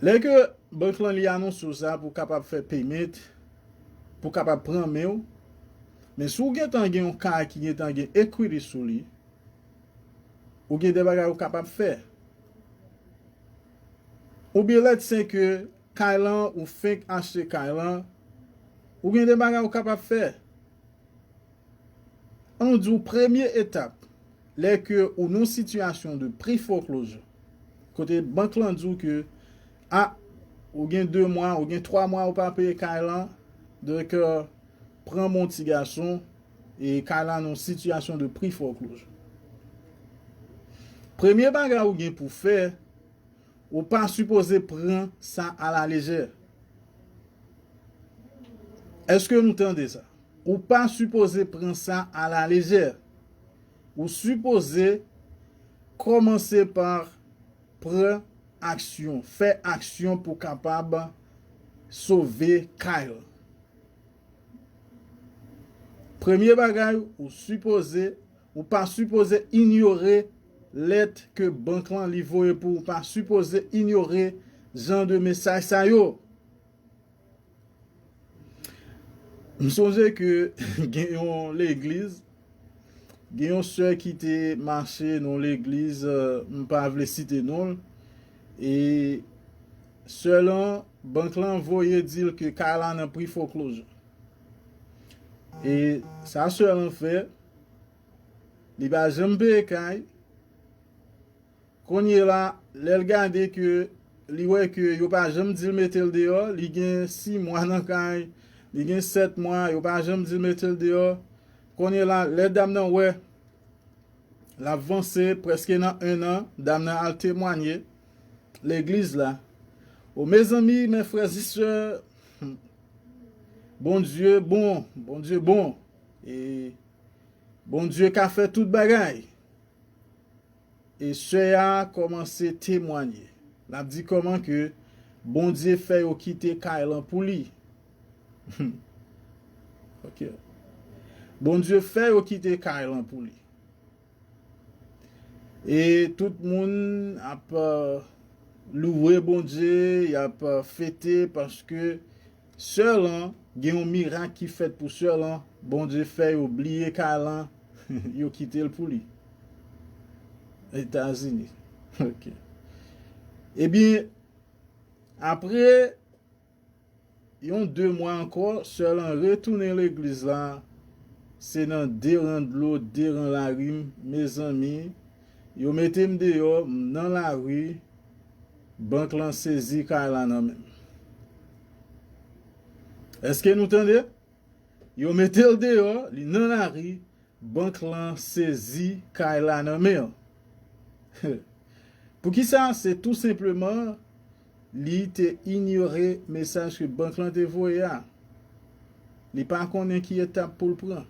Lè ke bank lan li anonse w sa pou kapab fè payment, pou kapab pran men w, men si w gentan gen yon kay ki gentan gen equity sou li, ou gen de bagay ou kapab fè. Oubyen let's say ke kay lan, ou fenk achte kay lan, ou gen de bagay ou kapab fè. An nou di w premye etap, lè ke ou nan sitiyasyon de pre-foreclosure, kote bank lan di w ke, a, ou gen de mwa, ou gen twa mwa ou pa peye kay lan, donk, eh, pran men w ti gason, e kay la nan sitiyasyon de pre-foreclosure. Premye bagay ou gen pou fè, ou pa sipoze pran sa alalejè. Èske nou tande sa? Ou pa sipoze pran sa alalejè. Ou sipoze kòmanse pa pran aksyon, fè aksyon pou kapab sove kay lan. Premye bagay, ou sipoze, ou pa sipoze inyore lèt ke bank lan li voye pou ou, pa sipoze inyore jan de mesaj sa yo. M sonje ke gen yon legliz, gen yon sè ki te mache nan legliz, eh, m pa vle site non l, e sè lan, bank lan voye di l ke kay la nan pre-foreclosure. E sa sè lan fè, li pa janm peye kay. Kounye la, lè l gade ke li wè ke yo pa janm di l mete l deyò, li gen sis mwa nan kay, li gen sèt mwa, yo pa janm di l mete l deyò. Kounye la, lè dam nan wè l ap vanse prèske nan en an, dam nan al temwanye legliz la. O, mezanmi, mes frères et sœurs, Bondye bon, Bondye bon. E Bondye ka fè tout bagay. E sè a kòmanse temwanye. L ap di kòman ke Bondye fè yo kite kay lan pou li. Ok. Bondye fè yo kite kay lan pou li. E tout moun ap, euh, louwe Bondye, y ap, euh, fete paske sè lan, gen yon mirak ki fèt pou sè lan, Bondye fè yo bliye kay lan, yo kite l pou li. Etazini. Ok. Ebyen, apre yon de mwa ankò, sè lan retounen legliz la, Se nan de ran dlo, de ran larim, mezanmi, yo mete m deyò, m nan lari, bank lan sezi kay la nan men m. Èske nou tande? Yo mete l deyò, li nan lari, bank lan sezi kay la nan men l. Poukisa? Se tou senpleman li te inyore mesaj ke bank lan te voye a. Li pa konnen ki etap pou l pran.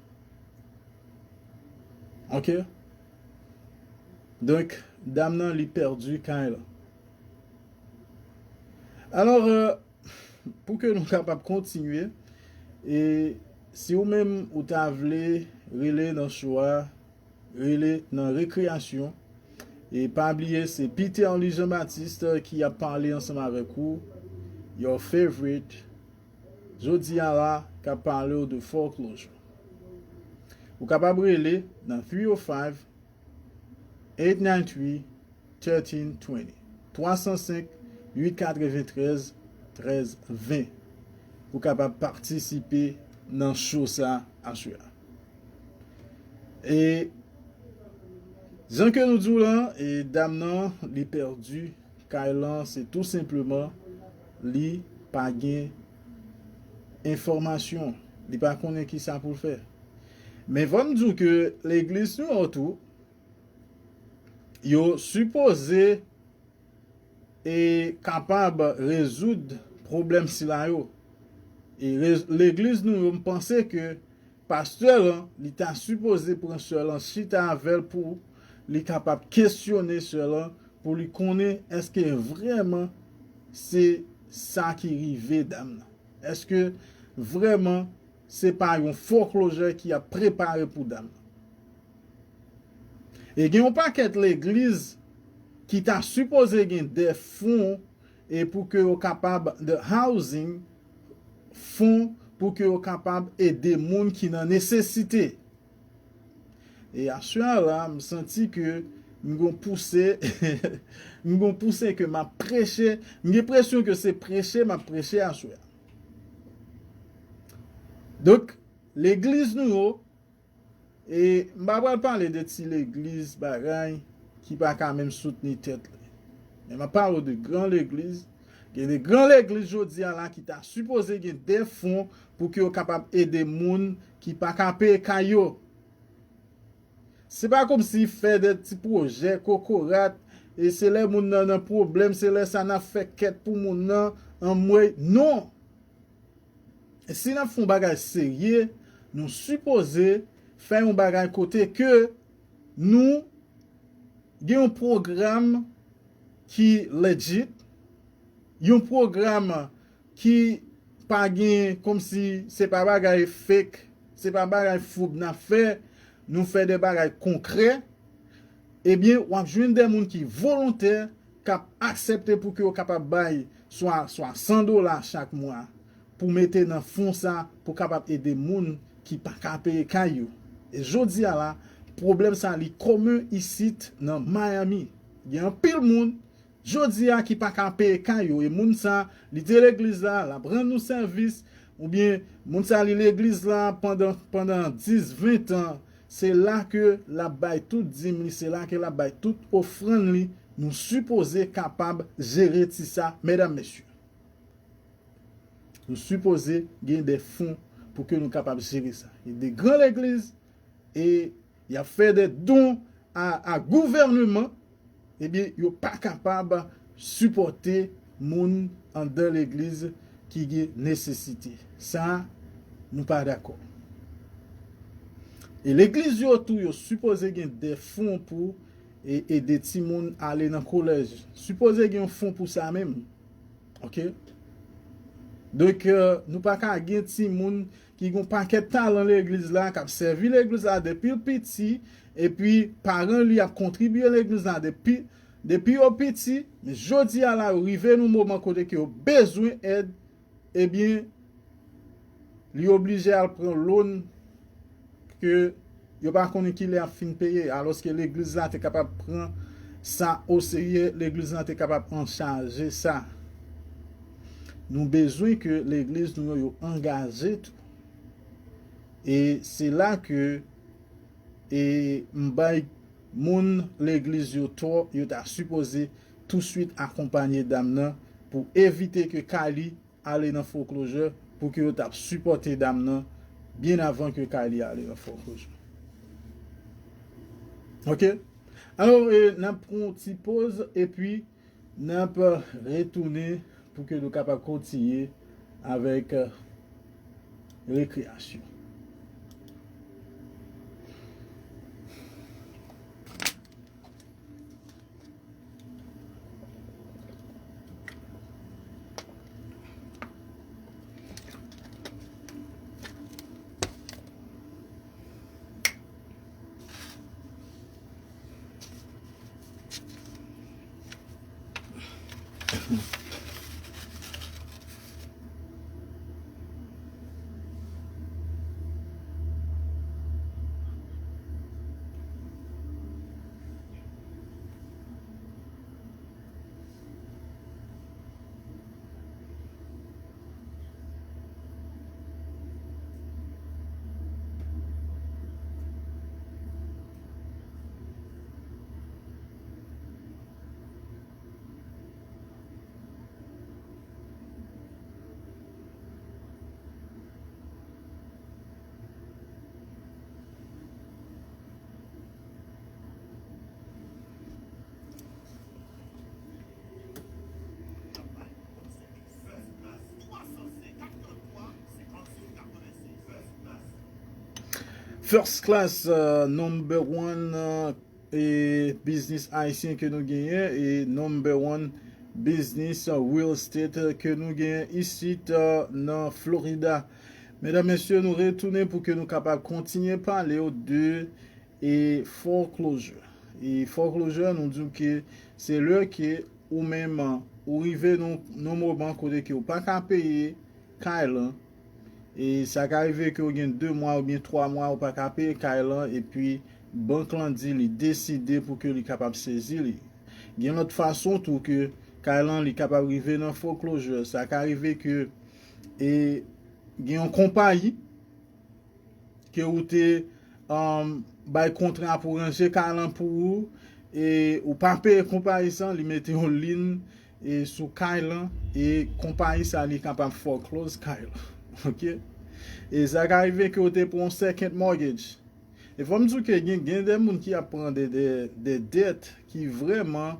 Oke? Donk, dam nan, li pèdi kay la. Alò, euh, pou ke nou kapab kontinye, e si ou menm ou ta vle rele nan show a, rele nan rekreyasyon, e pa bliye, se Peter Lee Jean Baptiste ki ap pale ansanm avèk ou, your favorite, jodi a la, k ap pale w de foreclosure. Ou kapab rele nan three oh five, eight nine three, thirteen twenty. Twa san senk, uit katreventrèz, trèz ven. Pou kapab patisipe nan show sa aswè a. E jan ke nou di w lan, e dam nan, li pèdi kay lan, se tou senpleman li pa gen enfòmasyon. Li pa konnen ki sa pou l fè. Men fò m di w ke legliz nou yo tou, yo sipoze e kapab rezoud pwoblèm sila yo. E rez- legliz nou yo, m panse ke pastè lan, li ta sipoze pran sè lan, chita avè l pou li kapab kesyone sè lan, pou li konnen èske vrèman se sa ki rive dam nan. Èske vrèman se pa yon foreclosure ki ap prepare pou dam nan? E gen yon pakèt legliz ki ta sipoze gen de fon e pou ke yo kapab, de housing, fon pou ke yo kapab ede moun ki nan nesesite. E aswè a la, m santi ke m gon pouse, m gon pouse ke m ap preche, m gen presyon ke se preche m ap preche aswè a. Donk, legliz nou yo, e m pa pral pale de ti legliz bagay ki pa ka menm soutni tèt li. Men m ap pale w de gran legliz. Gen de gran legliz jodi a la ki ta sipoze gen de fon pou ke yo kapab ede moun ki pa ka peye kay yo. Se pa kòmsi fè de ti pwojè kokorat, e se lè moun nan nan pwoblèm, se lè sa n ap fè kèt pou moun nan, anmwey, non. E si n ap fè yon bagay serye, nou sipoze fè yon bagay kote ke nou gen yon pwogram ki legit, yon pwogram ki pa gen, kòmsi se pa bagay fake, se pa bagay foub n ap fè, nou fè de bagay konkrè, ebyen, w ap jwenn de moun ki volontè, k ap aksepte pou ke yo kapab bay swa, swa san dola chak mwa pou mete nan fon sa pou kapab ede moun ki pa ka peye kay yo. E jodi a la, pwoblèm sa li komen isit nan Miami. Gen anpil moun jodi a ki pa ka peye kay yo. E moun sa, li te legliz la, l ap rann nou sèvis, oubyen moun sa li legliz la pandan, pandan dis, ven tan, se la ke l ap bay tout dim li, se la ke l ap bay tout ofrann li. Nou sipoze kapab jere ti sa, medam, mesye. Nou sipoze gen de fon pou ke nou kapab jere sa. Gen de gran legliz, e y ap fè de don a, a gouvèneman, ebyen, yo pa kapab sipòte moun anndan legliz ki gen nesesite. Sa, nou pa dakò. E legliz yo tou, yo sipoze gen de fon pou e, ede timoun ale nan kolèj. Sipoze gen yon fon pou sa menm. Oke? Donk, euh, nou pa ka gen timoun ki gen yon pakèt talan legliz la, k ap sèvi legliz la depi l piti, epi paran li ap kontribye legliz la depi, depi yo piti, men jodi a la, yo rive nan moman kote ke yo bezwen èd, ebyen, li oblije al pran loan ke yo pa konnen kilè ap fin peye, alòske legliz la te kapab pran sa oserye, legliz la te kapab anchaje sa. Nou bezwen ke legliz nou yo, yo angaje tou. E se la ke e m bay moun legliz yo tò, yo ta sipoze touswit akonpanye dam nan pou evite ke kay li ale nan foreclosure, pou ke yo t ap sipòte dam nan byen avan ke kay li ale nan foreclosure. Oke? Alò, e, n ap pran yon ti poz, epi n ap retounen pou ke nou kapab kontinye avèk, e, rekreyasyon. First class, uh, number one, uh, e biznis ayisyen ke nou genyen, e number one biznis, uh, real estate, uh, ke nou genyen isit, uh, nan Florida. Medam, mesye, nou retounen pou ke nou kapab kontinye pale w de e foreclosure. E foreclosure, nou di w ke se lè ke ou menm, ou rive nan yon moman kote ke ou pa ka peye kay lan. E sa ka rive ke ou gen de mwa oubyen twa mwa ou pa ka peye kay lan, epi bank lan di li deside pou ke li kapab sezi li. Gen lòt fason tou ke kay lan li kapab rive nan foreclosure. Sa ka rive ke e gen yon konpayi ke ou te, um, bay kontra pou ranje kay lan pou ou, e ou pa peye konpayi sa, li mete yon lien, e sou kay lan, e konpayi sa li kapab foreclose kay lan. Oke? E sa ka rive ke ou te pran yon second mortgage. E fò m di w ke gen, gen de moun ki ap pran de, de, de dèt ki vrèman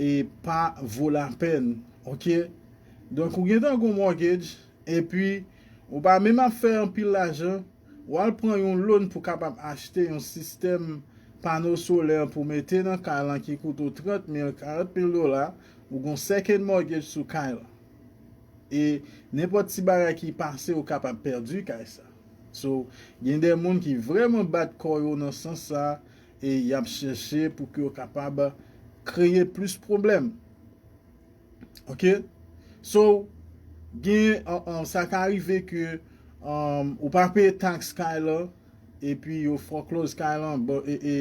e pa vo lapèn. Oke? Donk, ou gentan gon mortgage, epi ou pa menm ap fè anpil lajan, w al pran yon loan pou kapab achte yon sistèm pano solè pou mete nan kay lan ki koute w trant mil, karant mil dola, ou gon second mortgage sou kay lan. E nenpòt ti bagay ki pase, ou kapab pèdi kay sa. So, gen de moun ki vrèman bat kò yo nan sans sa, e y ap chèche pou ke yo kapab kreye plis pwoblèm. Oke? So, gen, an, an, sa ka rive ke, an, ou pa peye taks kay lan, epi yo foreclose kay lan, bon, e, e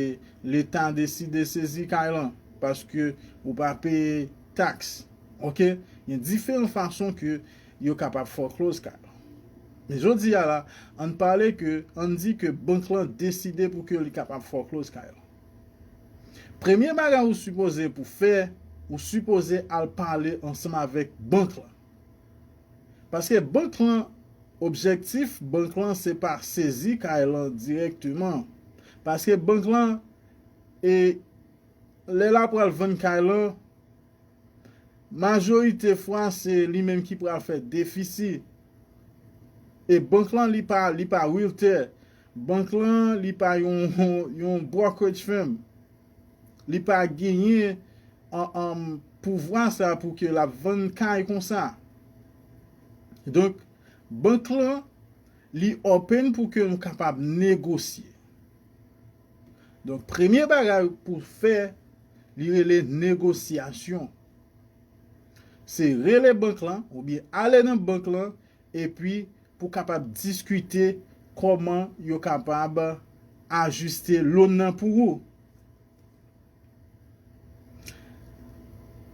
Leta deside sezi kay lan, paske ou pa peye taks. Oke? Gen diferan fason ke yo kapab foreclose kay lan. Men jodi a la, ann pale ke, ann di ke bank lan deside pou ke li kapab foreclose kay lan. Premye bagay ou sipoze pou fè, ou sipoze al pale ansanm avèk bank lan. Paske bank lan, objektif bank lan se pa sezi kay lan dirèkteman. Paske bank lan, e lè l ap pral vann kay lan, majorite fwa se li menm ki pral fè defisi. E bank lan, li pa, li pa realtor. Bank lan, li pa yon, yon brokerage firm. Li pa genyen, an, an, pouvwa sa pou ke l ap vann kay konsa. Donk, bank lan, li open pou ke nou kapab negosye. Donk, premye bagay pou fè, li rele negosyasyon. Se rele bank lan, oubyen ale nan bank lan, epi pou kapab diskite kòman yo kapab ajiste loan nan pou ou.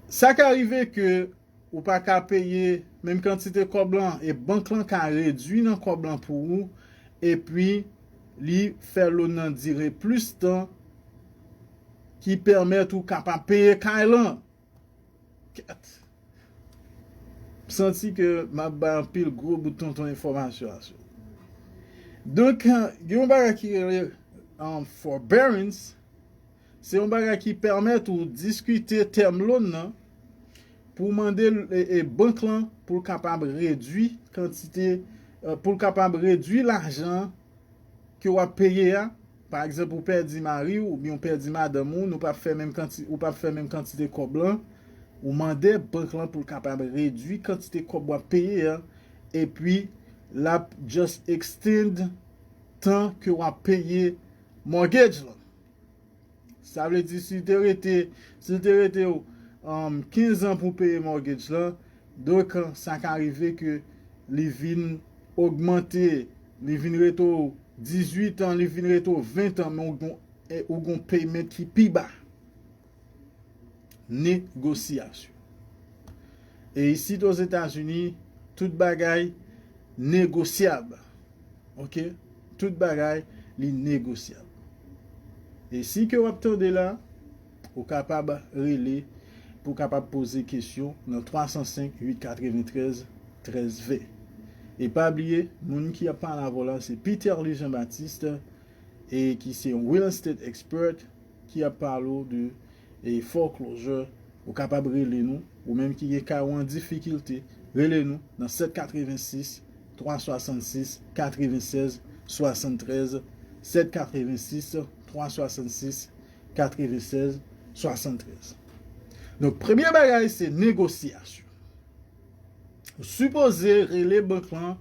Sa ka rive ke ou pa ka peye menm kantite kòb lan, e bank lan ka redui nan kòb lan pou ou, epi li fè loan nan dire plis tan ki pèmèt ou kapab peye kay lan. Kèt. M santi ke m ap bay anpil gwo bout tonton enfòmasyon asou. Donk, gen yon bagay ki rele um, forbearance. Se yon bagay ki pèmèt ou diskite tèm loan nan pou mande e, e bank lan pou l kapab redui kantite, eh, pou l kapab redui lajan ke w ap peye a. Pa egzanp, ou pèdi mari w oubyen ou pèdi madanm ou, nou p ap fè menm kanti, ou p ap fè menm kantite kòb lan. Ou mande bank lan pou l kapab redui kantite kòb w ap peye a, epi l ap just extend tan ke w ap peye mortgage lan. Sa vle di, si l te rete, si l te rete w, um, kenz an pou peye mortgage lan, donk, sa ka rive ke li vin ogmante, li vin rete w dizuit an, li vin rete w ven an, men ou gon, e, ou gon payment ki pi ba. Negosyasyon. E isit Ozetazini, tout bagay negosyab. Oke? Tout bagay, li negosyab. E si ke w ap tande la, ou kapab rele pou w kapab poze kesyon nan twa san senk uit katreventrèz trèz ven. E pa bliye, moun ki ap pale avè w la, se Peterly Jean Baptiste, e ki se yon real estate expert, ki ap pale w de, e, foreclosure, ou kapab rele nou, ou menm ki gen kay ou an difikilte, rele nou nan sèt katrevensis, twa swasannsis, katrevennsèz, swasanntrèz, sèt katrevensis, twa swasannsis, katrevennsèz, swasanntrèz. Donk, premye bagay, se negosyasyon. Ou sipoze rele bank lan,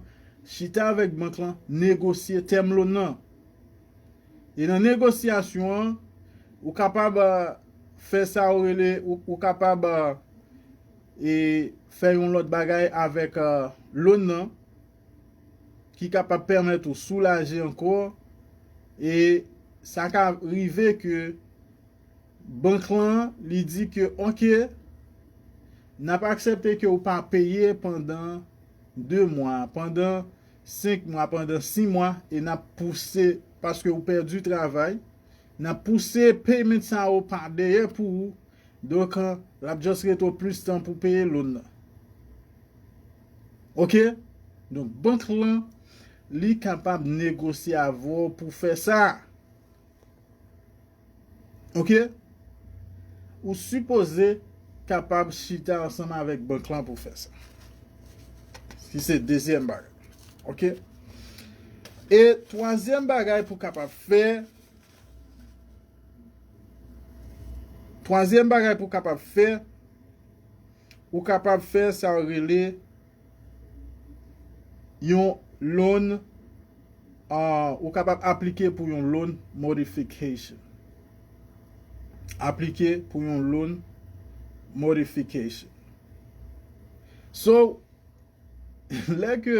chita avèk bank lan, negosye tèm loan nan. E nan negosyasyon an, ou kapab, eh, fè sa ou rele, ou, ou kapab, eh, e fè yon lòt bagay avèk, eh, loan nan, ki kapab pèmèt ou soulaje ankò. E sa ka rive ke bank lan, li di ke, oke, n ap aksepte ke ou pa peye pandan de mwa, pandan senk mwa, pandan sis mwa, e n ap pouse, paske ou pèdi travay, n ap pouse payment sa yo pa dèyè pou ou. Donk, l ap just rete w plis tan pou peye loan nan. Oke? Donk, bank lan, li kapab negosye avè w pou fè sa. Oke? Ou sipoze kapab chita ansanm avèk bank lan pou fè sa. Ki se dezyèm bagay. Oke? E twazyèm bagay pou kapab fè, twazyèm bagay pou kapab fè, ou kapab fè sa yo rele yon loan, ah, ou kapab aplike pou yon loan modification. Aplike pou yon loan modification. So, lè ke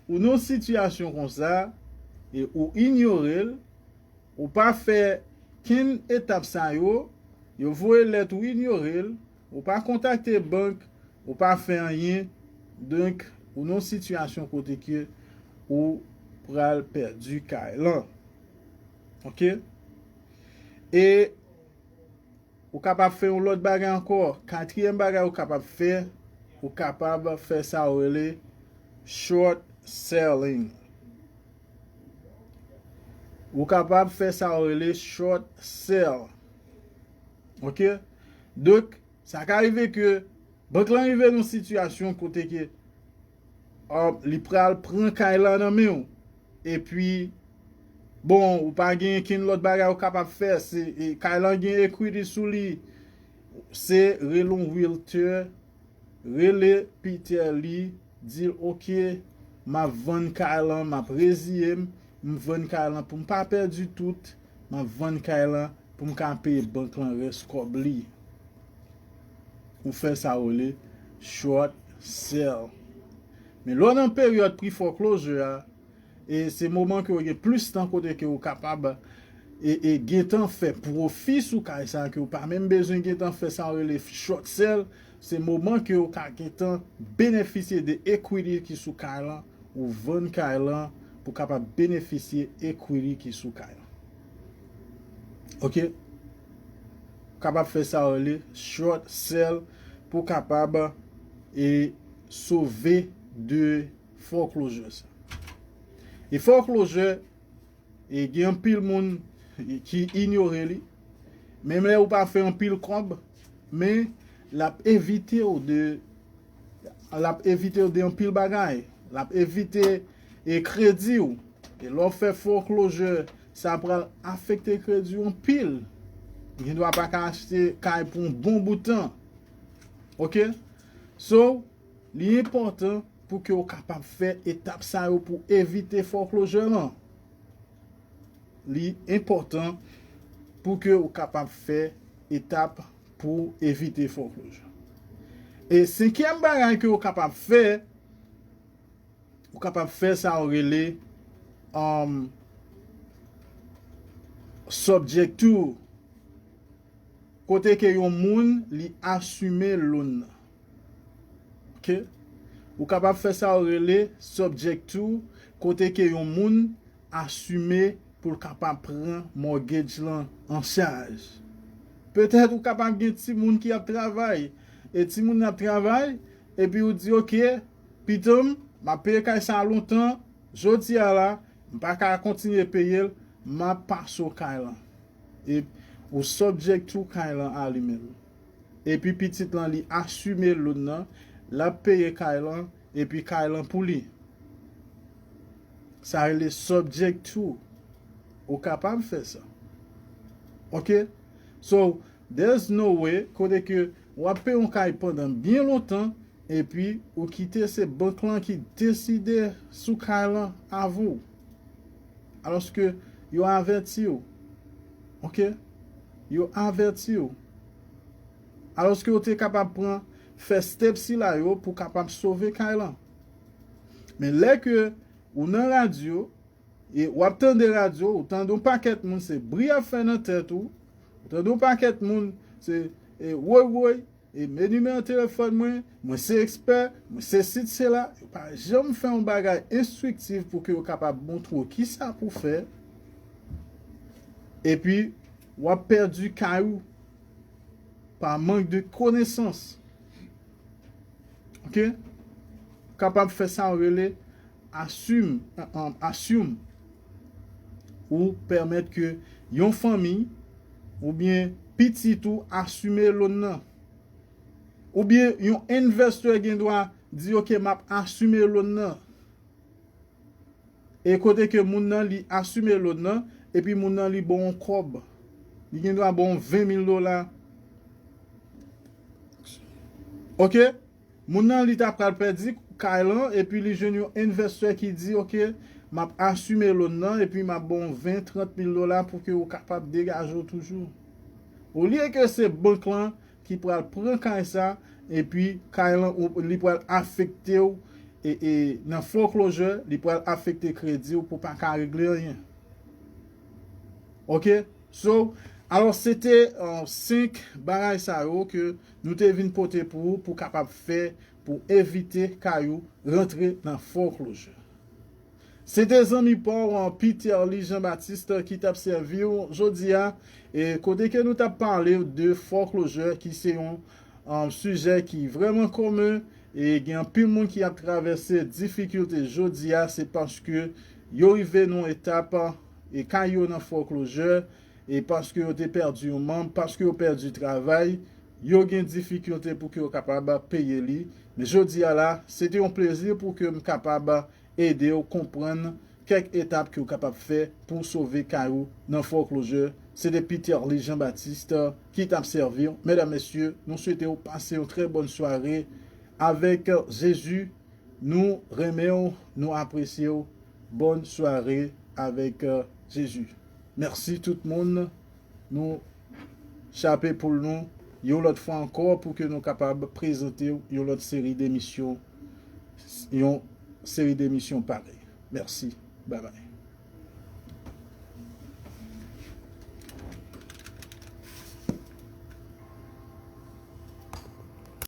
ou nan yon sitiyasyon konsa, e ou inyore l, ou pa fè kenn etap sa yo, yo voye lèt ou inyore l, ou pa kontakte bank, ou pa fè anyen, donk, ou nan yon sitiyasyon kote ke ou pral pèdi kay lan. Oke? E ou kapab fè yon lòt bagay ankò. Katriyèm bagay ou kapab fè, ou kapab fè sa yo rele short selling. Ou kapab fè sa yo rele short sell. Oke? Donk, sa ka rive ke bank lan rive nan yon sitiyasyon kote ke, ah, li pral pran kay lan nan men w. Epi, bon, ou pa gen kenn lòt bagay ou kapab fè. Se, e, kay lan gen equity sou li. Se rele yon realtor, rele Peterly, di l, oke, m ap vann kay lan, m ap reziye m, m vann kay lan pou m pa pèdi tout, m ap vann kay lan pou m ka peye bank lan rès kòb li. Ou fè sa yo rele short sell. Men lè w nan peryòd pre-foreclosure a, e se moman ke w gen plis tan kote ke w kapab e, e gentan fè pwofi sou kay sa, ke w pa menm bezwen gentan fè sa yo rele short sell. Se moman ke w ka gentan benefisye de equity ki sou kay lan, ou vann kay lan pou kapab benefisye equity ki sou kay la. Ok? Ou kapab fè sa yo rele short sell pou kapab e sove de foreclosure sa. E foreclosure, e gen anpil moun ki inyore li. Menm lè ou pa fè anpil kòb, men l ap evite w de l ap evite w de anpil bagay. L ap evite e kredi w. E lè w fè foreclosure, sa pral afekte kredi w anpil. Ou gendwa pa ka achte kay pou yon bon bout tan. Ok? So, li enpòtan pou ke w kapab fè etap sa yo pou evite foreclosure lan. Li enpòtan pou ke w kapab fè etap pou evite foreclosure. E senkyèm bagay ke w kapab fè, ou kapab fè sa yo rele um, subject to, kote ke yon moun li asime loan nan. Ok? Ou kapab fè sa yo rele subject to, kote ke yon moun asime pou l kapab pran mortgage lan an chaj. Petèt ou kapab gen timoun ki ap travay, e timoun nan ap travay, epi ou di, ok, pitan m, m ap peye kay sa a lontan, jodi a la, m pa ka kontinye peye l, m ap pase w kay lan. E ou subject to kay lan a li menm. Epi pitit lan li asime loan nan, l ap peye kay lan, epi kay lan pou li. Sa rele subject to. Ou kapab fè sa. Ok? So, there's no way kote ke w ap peye yon kay pandan byen lontan, epi ou kite se bank lan ki deside sou kay lan avè w. Alòske yo avèti w. Ok? Yo avèti w. Alòske w te kapab pran, fè step sila yo pou kapab sove kay lan. Men lè ke ou nan radyo, e w ap tande radyo, ou tande yon pakèt moun, se bri y ap fè nan tèt ou, ou tande yon pakèt moun, se e, woy woy, e men nimewo telefòn mwen, mwen se ekspè, mwen se sit se la, yo pa janm fè yon bagay enstriktif pou ke yo kapab montre w kisa pou fè, epi w ap pèdi kay ou pa mank de konesans. Ok? Kapab fè sa yo rele assume, assume. Ou pèmèt ke yon fanmi oubyen pitit ou asime loan nan. Oubyen yon envestè gen dwa di, ok, m ap asime loan nan. E kote ke moun nan li asime loan nan, epi moun nan li ba w yon kòb. Li gen dwa ba w ven mil dola. Ok? Moun nan li ta pral pèdi kay lan, epi li jwenn yon envestè ki di, ok, m ap asime loan nan, epi m ap ba w ven, trant mil dola pou ke ou kapab degaje w toujou. Olye ke se bank lan ki pral pran kay sa, epi kay lan ou, li pral afekte w, e, e nan foreclosure, li pral afekte kredi w pou pa ka regle anyen. Ok? So, alò, se te uh, senk bagay sa yo ke nou te vin pote pou ou, pou kapab fè, pou evite kay ou rantre nan foreclosure. Se te zanmi pa w, Peter Lee Jean Baptiste, ki t ap sèvi w jodi a. E kote ke nou t ap pale de foreclosure, ki se yon um, sijè ki vrèman komen, e gen anpil moun ki ap travèse difikilte jodi a, se paske yo rive nan yon etap, e kay yo nan foreclosure, e paske yo te pèdi yon manm, paske yo pèdi travay, yo gen difikilte pou ke yo kapab peye li. Men jodi a la, se te yon plezi pou ke m kapab ede w konprann kèk etap ke w kapab fè pou w sove kay ou nan foreclosure. Se te Peter Lee Jean Baptiste ki t ap sèvi w. Medam, mesye, nou swete w pase yon trè bòn sware avèk Jezi. Nou renmen w, nou apresye w. Bòn sware avèk Jezi. Mèsi tout moun. Nou chape poul nou yon lòt fwa ankò pou ke nou kapab prezante w yon lòt seri de emisyon, yon seri de emisyon parèy. Mèsi. Babay.